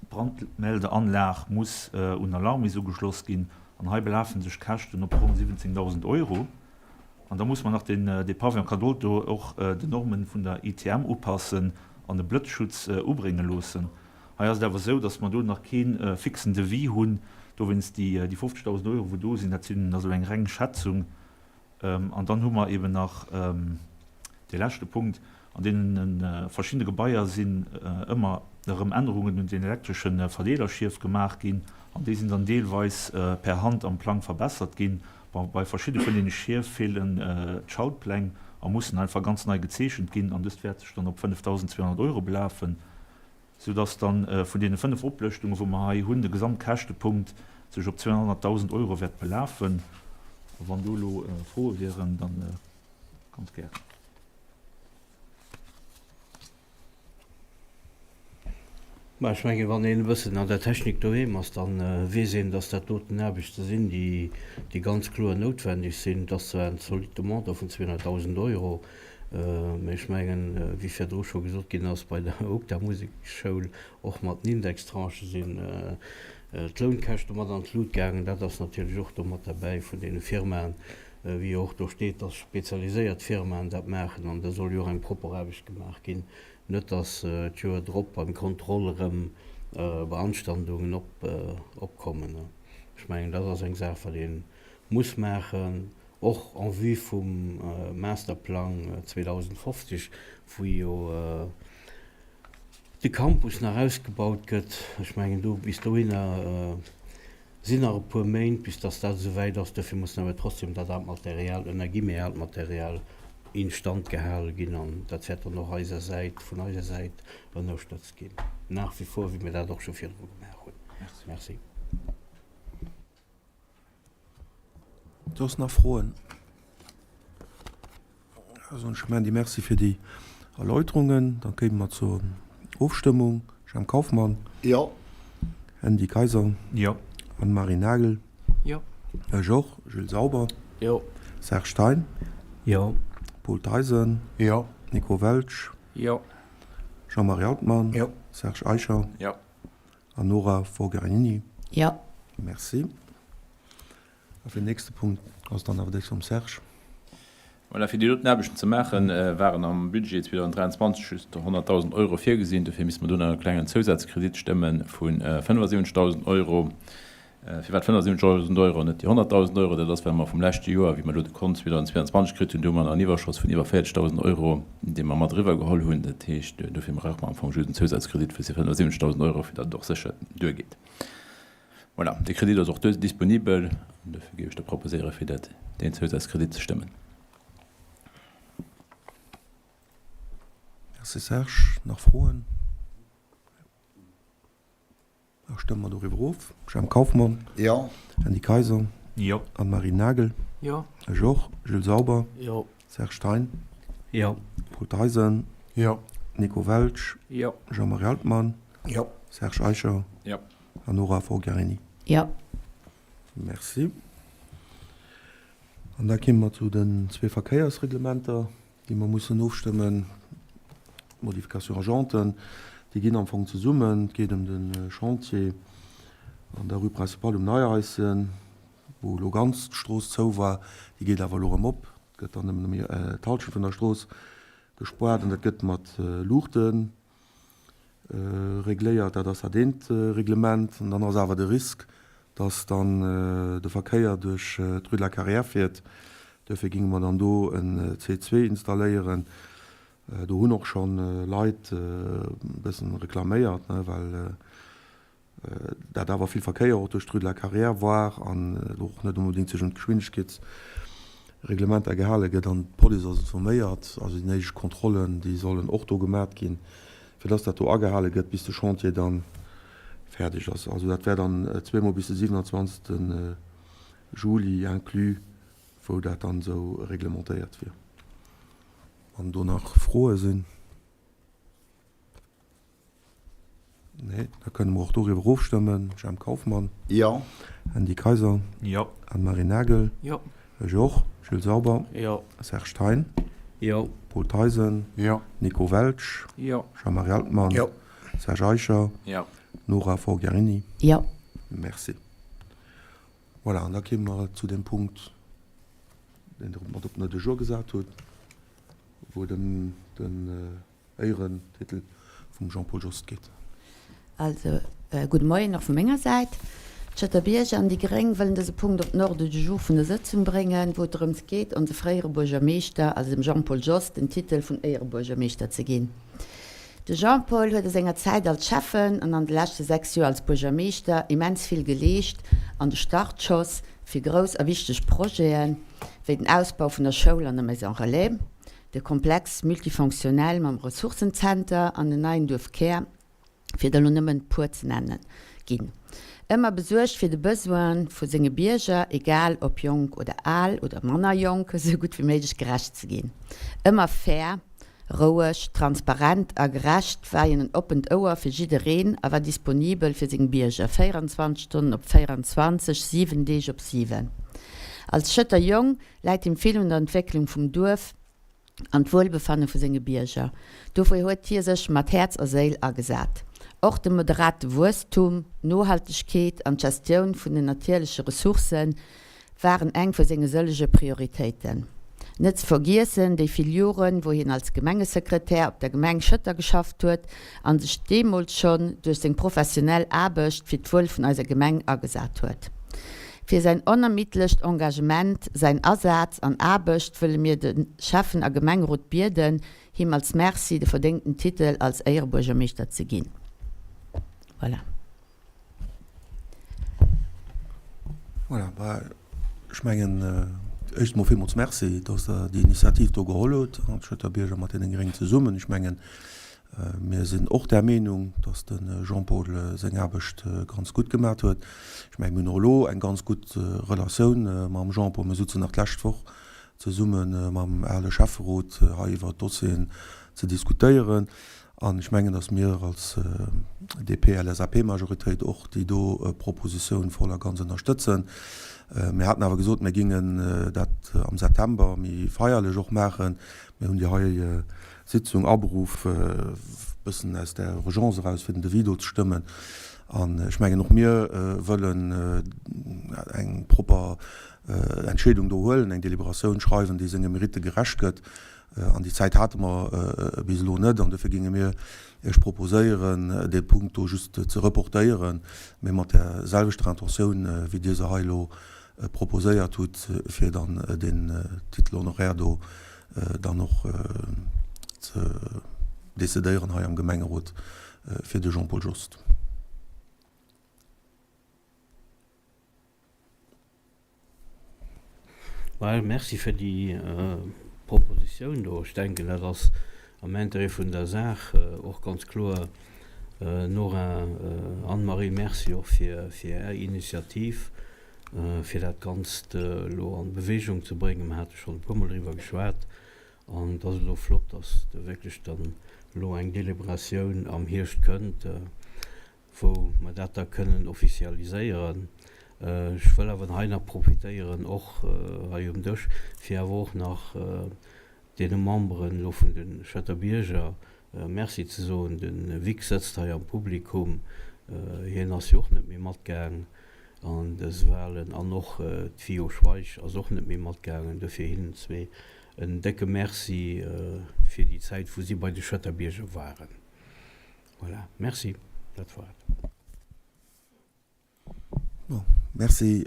d'Brandmeldeanlag muss un Alarmis ugeschloss ginn. An hei belafen sech d'Käschten op ronn 17.000 Euro. An da muss mer nach den de Pavillon Cadolto och den Normen vun der ITM upassen an e Blëtzschutz ubrénge loossen. Hei ass et awer esou, datt mer do nach kee fixen Devis hunn. Dowéinst déi 50.000 Euro, wou do sinn, dat sinn also eng reng Schätzung. An dann hu mer eeben nach dee leschte Punkt, An deene verschiddene Gebaier sinn ëmmer erëm Ännerungen un den elektresche Verdeelerschief gemaach ginn an déi sinn dann deelweis per Hand am Plang verbessert ginn. Bei verschidde vun deene Schief feelen d'Schaltpläng. a mussen einfach ganz nei gezeechent ginn an dëst wäert sech dann op 5.200 Euro belafen, soudass dann vun deene 5 Oplëschtungen, wou mer hei hunn, de Gesamtkäschtepunkt sech op 200.000 Euro wäert belafen. A wann do elo Froe wieren, dann ganz gären. Mä ech mengen, wann een e bëssen an der Technik doheem ass, da weess een, dass dat doten Aarbechte sinn, déi, déi ganz kloer noutwendeg sinn. Et ass zwar en zolitte Montant vun 200.000 Euro, mä ech mengen, wéi virdru scho gesot ginn ass, bei der UGDA-Musekschoul och mat den Indextranchë sinn d'Lounkäschte mat an d'Lut gaangen. Dat ass natierlech och do mat derbäi vun deene Firmaen, wéi jo och do steet, dass spezialiséiert Firmaen dat maachen an da soll jo och eng propper Aarbecht gemaach ginn. Net dass d'Joer drop beim Contrôle erëm Beanstandungen opkommen. Ech mengen, dat ass eng Saach, wat ee muss maachen, och en vue vum Masterplang 2050, wou jo de Campus nach ausgebaut gëtt. Ech mengen, do bis dohinner sinn nach e puer Méint, bis dass dat esou wäit ass. Dofir muss awer trotzdem dat aalt Material, ënner Guillemets aalt Material, instand gehale ginn an dat wäert dann och eiser Säit, vun eiser Säit ënnerstëtzt ginn, nach wie vor, wéi mir dat och scho virdru gemaach hunn. Merci. Soss nach Froen? Da soen ech dem Andy Merci fir déi Erläuterungen. Da kéime mer zur Ofstëmmung. Jhemp Kauffmann. Jo. Andy Kayser. Jo. Anne-Marie Nagel. Jo. Ech och. Jules Sauber. Jo. Serge Stein. Jo. Paul Theisen. Jo. Nico Welsch. Jo. Jean-Marie Altmann. Jo. Serge Eicher. Jo. An Nora Forgiarini. Jo. Merci. A fir den nächste Punkt ass dann awer dee vum Serge. Voilà, fir déi doten Aarbechten ze maachen, waren am Budget 2023 just 100.000 Euro virgesinn. Dofir misste mer do nach e klengen Zousazkredit stëmme vu 75.000 Euro. Firwat 75.000 Euro an net déi 100.000 Euro? Dat ass, well mer vum leschte Joer, wéi mer elo de Kont 2022 kritt hunn, do hu mer nach en Iwwerschoss vun iwwer 40.000 Euro, dee mer mat eriwwergeholl hunn. Dat heescht, dofir brauche mer am Fong just en Zousazkredit vu 75.000 Euro, fir datt et och sécher duergeet. Voilà, dee Kredit ass och disponibel an dofir géif ech da proposéieren, fir dat, deen Zousazkredit ze stëmmen. Merci Serge. Nach Froen? Da stëmme mer doriwwer of. Jhemp Kauffmann. Jo. Andy Kayser. Jo. Anne-Marie Nagel. Jo. Ech och. Jules Sauber. Jo. Serge Stein. Jo. Paul Theisen. Jo. Nico Welsch. Jo. Jean-Marie Altmann. Jo. Serge Eicher. Jo. An Nora Forgiarini. Jo. Merci. An da kimme mer zu den zwee Verkéiersreglementer, déi mer mussen ofstëmmen. D'Modification agenten, déi ginn am Fong zesummen. Et geet ëm de Chantier an der Rue Principale um Neieisen, wou elo ganz d'Strooss zou war. Déi geet awer elo erëm op. Et gëtt dann nëmmen méi d'Halschent vun der Strooss gespoart an dat gëtt mat Luuchten regléiert. Dat ass dat eent Reglement. An dann ass awer de Risk, dass dann de Verkéier duerch d'Rue de la Carrière fiert. Duerfir géinge mer dann do en C2 installéieren. Do hunn och scho Leit e bëssen reklaméiert, well dat awer vill Verkéier och duerch d'Rue de la Carrière war an elo och net onbedéngt sech un d'Geschwindegkeetsreglementer gehale gëtt. An d'Police ass informéiert, also déi néideg Kontrollen, déi sollen och do gemat ginn, fir dass dat do agehale gëtt, bis de Chantier dann fäerdeg ass. Also dat wär dann zweemol bis de 27. Juli inclus, wou dat dann esou reglementéiert wier. Wann do nach Froe sinn? Nee, da kënne mer och doriwwer ofstëmmen. Jhemp Kauffmann. Jo. Andy Kayser. Jo. Anne-Marie Nagel. Jo. Ech och. Jules Sauber. Jo. Serge Thein. Jo. Paul Theisen. Jo. Nico Welsch. Jo. Jean-Marie Altmann. Jo. Serge Eicher. Jo. Nora Forgiarini. Jo. Merci. Voilà, an da kéime mer zu deem Punkt, deen Der mat op den Ordre du jour gesat hutt, wou et ëm den Éierentitel vum Jean-Paul Jost geet. Also, gudde Moien och vu menger Säit. D'Schëtter Bierger an déi Gréng wëllen dëse Punkt op den Ordre du jour vun der Sëtzung bréngen, wou et drëms geet, onse fréiere Buergermeeschter, also dem Jean-Paul Jost, den Titel vun Éierebuergermeeschter ze ginn. De Jean-Paul huet a senger Zäit als Schäffen an an de leschte 6 Joer als Buergermeeschter immens vill geleescht an de Startschoss fir grouss a wichteg Projete wéi den Ausbau vun der Schoul an der Maison Relais. De Complexe multifonctionnel mam Ressourcenzenter an den neien Duerfkär, fir der elo nëmmen puer ze nennen, ginn. Ëmmer besuergt fir de Besoin vu senge Bierger, egal ob jonk oder al oder manner jonk, esou gutt wéi méiglech gerecht ze ginn. Ëmmer fair, roueg, transparent a gerecht war hien en oppent Ouer fir jiddereen a war disponibel fir seng Bierger, 24 Stonnen op 24, 7 Deeg op 7. Als Schëtter Jong läit him vill un der Entwécklung vum Duerf an d'Wuelbefanne vu senge Bierger. Dofir huet hie sech mat Häerz a Séil agesat. Och de moderate Wuesstum, d'Nohaltegkeet an d'Gestioun vun den natierleche Ressourcë waren eng vu senge sëllege Prioritéiten. Net ze vergiessen déi vill Joren, wou hien als Gemengesekretär op der Gemeng Schëtter geschafft huet an sech deemools schonn duerch seng professionell Aarbecht fir d'Wuel vun eiser Gemeng agesat huet. Fir säin onermiddlecht Engagement, säin Asaz an Aarbecht wëlle mir de Schäffen a Gemengerot bieden, him als Merci de verdéngten Titel als Éierebuergermeeschter ze ginn. Voilà. Voilà, bah, ech mengen, éischt emol villmools Merci, dass Der déi Initiativ do geholl hutt, als Schëtter Bierger mat deene Gréngen zesummen. Ech mengen, Mir sinn och där Meenung, dass de Jean-Paul seng Aarbecht ganz gutt gemaat huet. Ech mengen, mir hunn och elo eng ganz gutt Relatioun mam Jean-Paul. Mir sutzen nach d'lescht Woch zesumme mam ale Schäfferot hei iwwert d'Dossieren ze diskutéieren. An ech mengen, dass mir als DP-LSAP-Majoritéit och déi do Propositioun voll a ganz ënnerstëtzen. Mir haten awer gesot, mir gingen dat am September méi feierlech och maachen. Mir hunn déi hei Sitzung aberuff, e bëssen aus der Urgence eraus, fir den Devis do ze stëmmen. An ech mengen, och mir wëllen eng propper Entscheedung do huelen, eng Deliberatioun schreiwen, déi senge Meritte gerecht gëtt. An déi Zäit hate mer bis elo net. An dofir géinge mir Iech proposéieren, dee Punkt do just ze reportéieren, mee mat där selwechter Intentioun, wéi Dir se hei elo proposéiert hutt, fir dann deen Titel honoraire do dann och ze decidéieren hei am Gemengerot fir de Jean-Paul Jost. Well, merci fir déi Propositioun do. Ech denken, dat ass am Intérêt vun der Saach och ganz kloer. Nora, Anne-Marie, merci och fir Är Initiativ, fir dat Ganzt elo an Bewegung ze bréngen. Mer hate schonn e puermol driwwer geschwat an et ass elo flott, dass wierklech dann elo eng Deliberatioun am Hierscht kënnt, wou mer dat da kënnen officialiséieren. Ech wëll awer hei nach profitéieren, och hei um Dësch, fir awer och nach deene Memberen elo vun de Schëtter Bierger Merci ze soen. De Vic sëtzt hei am Publikum, hien ass jo och net méi matgaang an dës Wahlen an och d'Fio Schweich ass och net méi matgaangen. Dofir hinnen zwee en décke Merci fir déi Zäit, wou si bei de Schëtter Bierger waren. Voilà, merci, dat war et. Bon, merci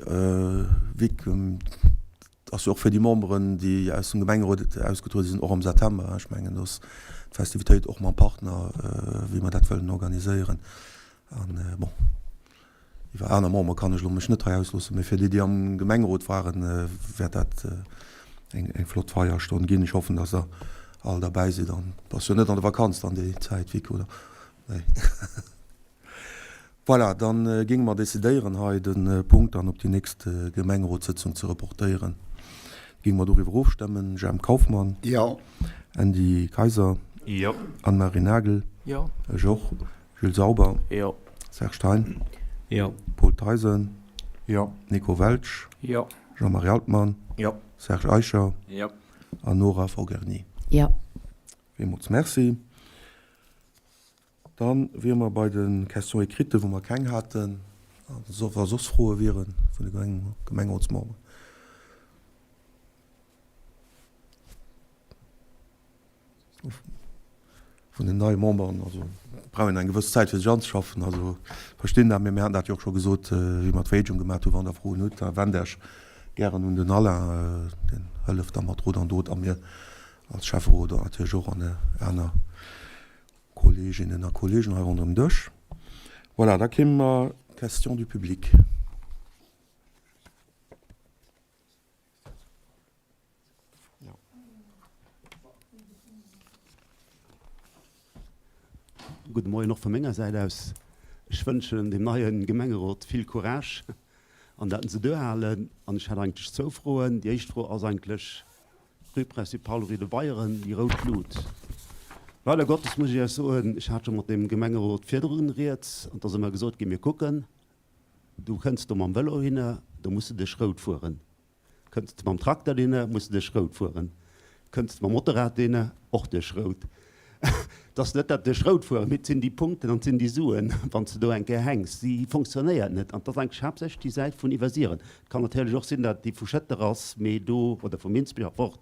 Vic. Et ass jo och fir déi Memberen, déi aus dem Gemengerot ausgetruede sinn, och am September. Ech mengen, do ass d'Festivitéit och mam Partner, wéi mer dat wëllen organiséieren. An bon, iwwer aner Membere kann ech elo mech net hei ausloossen, mee fir déi, déi am Gemengerot waren, wäert dat eng flott Feierstonn ginn. Ech hoffen, dass Der all derbäi sidd. An bass jo net an der Vakanz dann déi Zäit, Vic, oder? Nee. Voilà, da géinge mer decidéieren, hei de Punkt dann op déi nächst Gemengerotssëtzung ze reportéieren. Géinge mer doriwwer ofstëmmen. Jemp Kauffmann. Jo. Andy Kayser. Jo. Anne-Marie Nagel. Jo. Ech och. Jules Sauber. Jo. Serge Thein. Jo. Paul Theisen. Jo. Nico Welsch. Jo. Jean-Marie Altmann. Jo. Serge Eicher. Jo. An Nora Fogerny. Jo. Villmools Merci. Dann wiere mer bei de Questions écrites, wou mer keng haten. Wa soss Froe wiere vun de Gemengerotsmemberen. Vun den neie Memberen, also brauch een eng gewëss Zäit fir sech anzeschaffen, also verstinn dat, mee mir haten dat jo och scho gesot, wéi mer d'Vereedegung gemaat hunn, wann Der Froen hutt, da wennt Iech gären un den Alain, deen hëlleft da mat Rot an Dot a mir als Schäfferot an natierlech och an aner Kolleeginnen a Kolleegen hei ronderëm Dësch. Voilà, da kéime mer d'Questions du public. Gudde Moien och vu menger Säit aus. Ech wënschen dem neie Gemengerot vill Courage an dat se duerhalen. An ech hätt eigentlech zwou Froen. Déi éischt Fro ass eigentlech, Rue Principale, Rue de Bayern, déi rout Lut. Leider Gottes muss ech Iech soen, ech hat scho mat deem Gemengerot virdrun rieds an et ass ëmmer gesot ginn, mir kucken, du kënns do mam Vëlo hinne, do muss de duerch rout fueren. Kënns de mam Trakter hinne, muss de duerch rout fueren. Kënns de mam Motorrad hinne, och duerch rout. Et ass net dat duerch rout fueren, mee et sinn déi Punkten an et sinn déi Suen, wann s de do eng Kéier hänks, déi fonctionnéiert net. An et ass eigentlech haaptsächlech déi Säit vun Iwwersiren. Et kann natierlech och sinn, datt déi vu Schëtter ass, mee do, oder vu Minsbech erfort,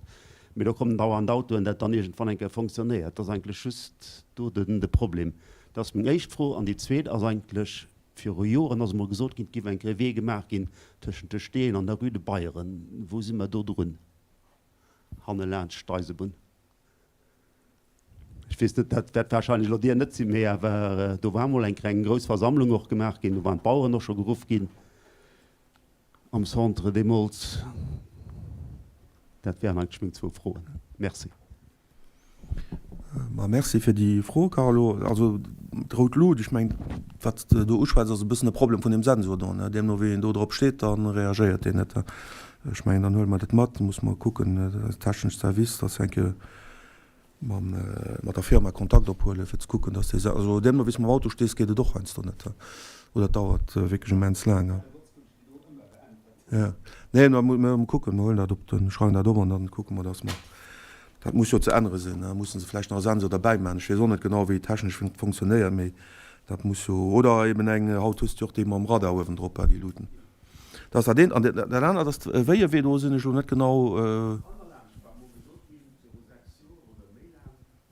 mee do kommen dauernd Autoen, dat dann iergendwann eng Kéier fonctionnéiert. Et ass eigentlech just do de Problem. Dat ass meng éischt Fro. An déi zweet ass eigentlech, Viru Joren ass emol gesot ginn, et géif eng Kéier e Wee gemaach ginn tëschent de Steeën an der Rue de Beyeren. Wou si mer do drun? Hanne laanscht d'Eisebunn. Ech weess net, dat wäert wahrscheinlech elo Dir net sinn, mee awer do war emol eng Kéier eng grouss Versammlung och gemaach ginn. Do waren d'Baueren och scho geruff ginn am Centre deemools. Dat wären eigentlech meng zwou Froen. Merci. Ma merci fir déi Fro, Carlo. Also d'rout Lut, ech mengen, wat s de do uschwätz, ass e bëssen e Problem vun deem Sensor do, ne? Deemno wéi een do drop steet, da reagéiert deen net. Ech mengen, dann huele mer dat mat, da musse mer kucken, technesch Service, dass se eng Kéier mam, mat der Firma Kontakt ophuelen, fir ze kucken, dass dee, also deemno wéi s mam Auto stees, geet et och heiansdo net, oder et dauert wierklech immens laang. Ja. Nee, da mu mir kucken, mir huelen dat op den, schreiwen dat op an dann kucke mer, dass mer, dat muss jo ze ännere sinn, da musse se vläicht nach e Sensor derbäi maachen. Ech weess och net genau, wéi et technesch funktionéiert, mee dat muss jo, oder eben eng, haut hues de jo och déi mam Radar uewendrop, déi Luuten. Dat ass dat eent. An dat anert ass wéi e Wee, do sinn ech elo net genau.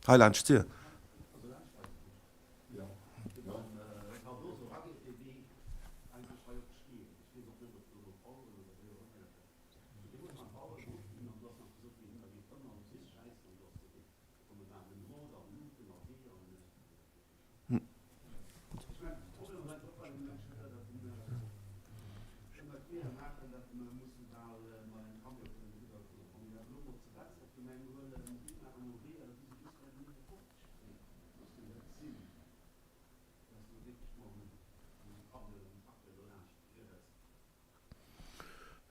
Hei laanscht d'Sir.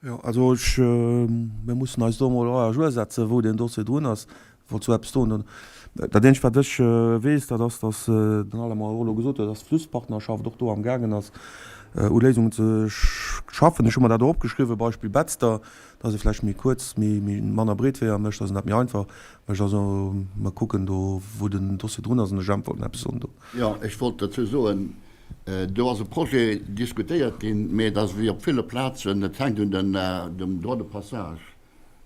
Jo, also ech, mir mussen eis do emol à jour setzen, wou deen Dossier drun ass. Wollt sou eppes soen. Dat eenzegt, wat ech weess, dat ass, datt den Alain Moreau elo gesot huet, datt d'Flusspartnerschaft och do amgaangen ass, u Léisungen ze schaffen. Ech hu mer dat och opgeschriwwen, Beispill Betzder, datt ee vläicht méi kuerz, méi manner breet Weeër mécht, datt een dat méi einfach mécht. Also mer kucken do, wou den Dossier drun ass an ech äntworten eppes soen do. Jo, ech wollt dozou soen, Do ass e Projet diskutéiert ginn, mee et ass wéi op ville Plazen, et hänkt un dem Droit de passage.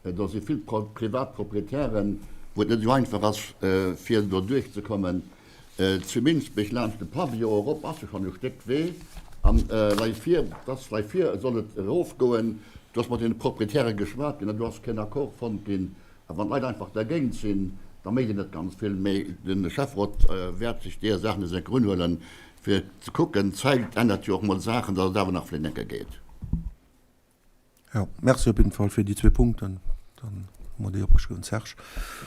Do si vill privat Proprietären, wou et net esou einfach ass, fir do duerchzekommen. Zu Minsbech laanscht de Pavillon erop ass jo schonn e Stéck Wee an lei vir, dass lei vir soll et erofgoen. Do ass mat deene Proprietäre geschwat ginn an do ass keen Accord fonnt ginn. A wann d'Leit einfach dergéint sinn, da mécht een net ganz vill. Mee de Schäfferot wäert sech deeër Saach nees eng Kéier unhuelen, fir ze kucken, d'Zäit ännert jo och mol Saachen, datt et awer nach vläicht eng Kéier geet. Jo, merci op jidden Fall fir déi zwee Punkten. Dann hu mer déi opgeschriwwen. Serge.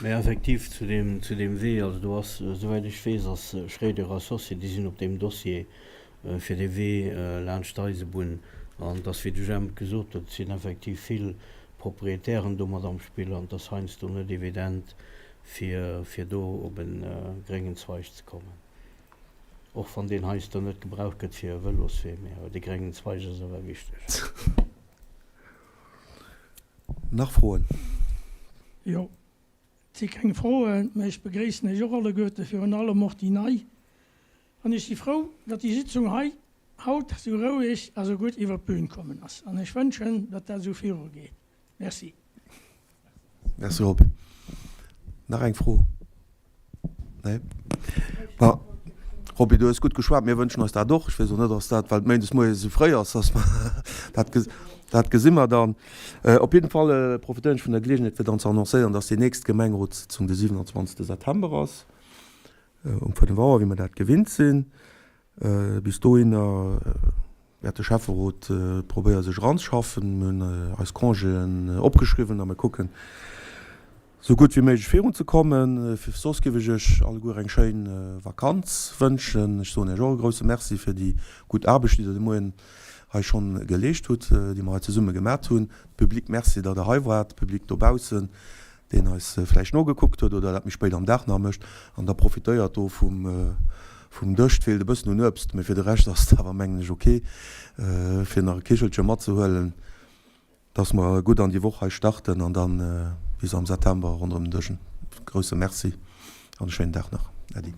Mä effektiv zu deem, zu deem Wee, also do ass, esouwäit ech weess, ass Schréider Associés, déi sinn op deem Dossier fir dee Wee laanscht d'Eisebunn. An et ass, wéi de Jemp gesot huet, et sinn effektiv vill Proprietären do mat am Spill an et ass heiansdo net evident, fir, fir do op e gréngen Zweig ze kommen. Och wann deen heiansdo net gebraucht gëtt fir e Vëloswee, mä awer dee gréngen Zweig ass awer wichteg. Nach Froen? Jo, et si keng Froen, mä ech begréissen Iech och alleguerte, virun allem och déi Nei. An ech si frou, datt déi Sitzung hei haut esou roueg a sou gutt iwwert d'Bühn kommen ass. An ech wënschen, datt dat esou virugeet. Merci. Merci, Roby. Nach eng Fro? Nee? Ma, Roby, du hues gutt geschwat. Mir wënschen eis dat och. Ech weess och net, ass dat, well et méindes moies esou fréi ass, dass mer dat, dat gesi mer dann. Op jidden Fall profitéieren ech vun der Geleegenheet, fir dann ze annoncéieren, dass déi nächst Gemengerotssitzung de 27. September ass. Um 5 Auer, wéi mer dat gewinnt sinn. Bis dohinner wäert de Schäfferot probéiere sech eranzeschaffen. Mir hunn eis Congéen opgeschriwwen a mir kucken. Sou gutt wéi méiglech virun ze kommen. Soss giff ech iech alleguer eng schéin Vakanz wënschen. Ech soen iech och e grousse Merci fir déi gutt Aarbecht, déi der de Moien hei schonn geleescht hutt, déi mer hei zesumme gemat hunn. Public Merci, datt der hei waart, Public dobaussen, deen eis vläicht nogekuckt huet oder dat méi spéit am Dag nach mécht. An da profitéiert do vum vum Dësch. Et feelt e bëssen un Uebst, mee fir de Rescht ass et awer, mengen ech, ok, fir nach e Kichelche matzehuelen. Dass mer gutt an déi Woch hei starten an dann bis am September ronderëm den Dësch. Grousse Merci an e schéinen Dag nach. Äddi.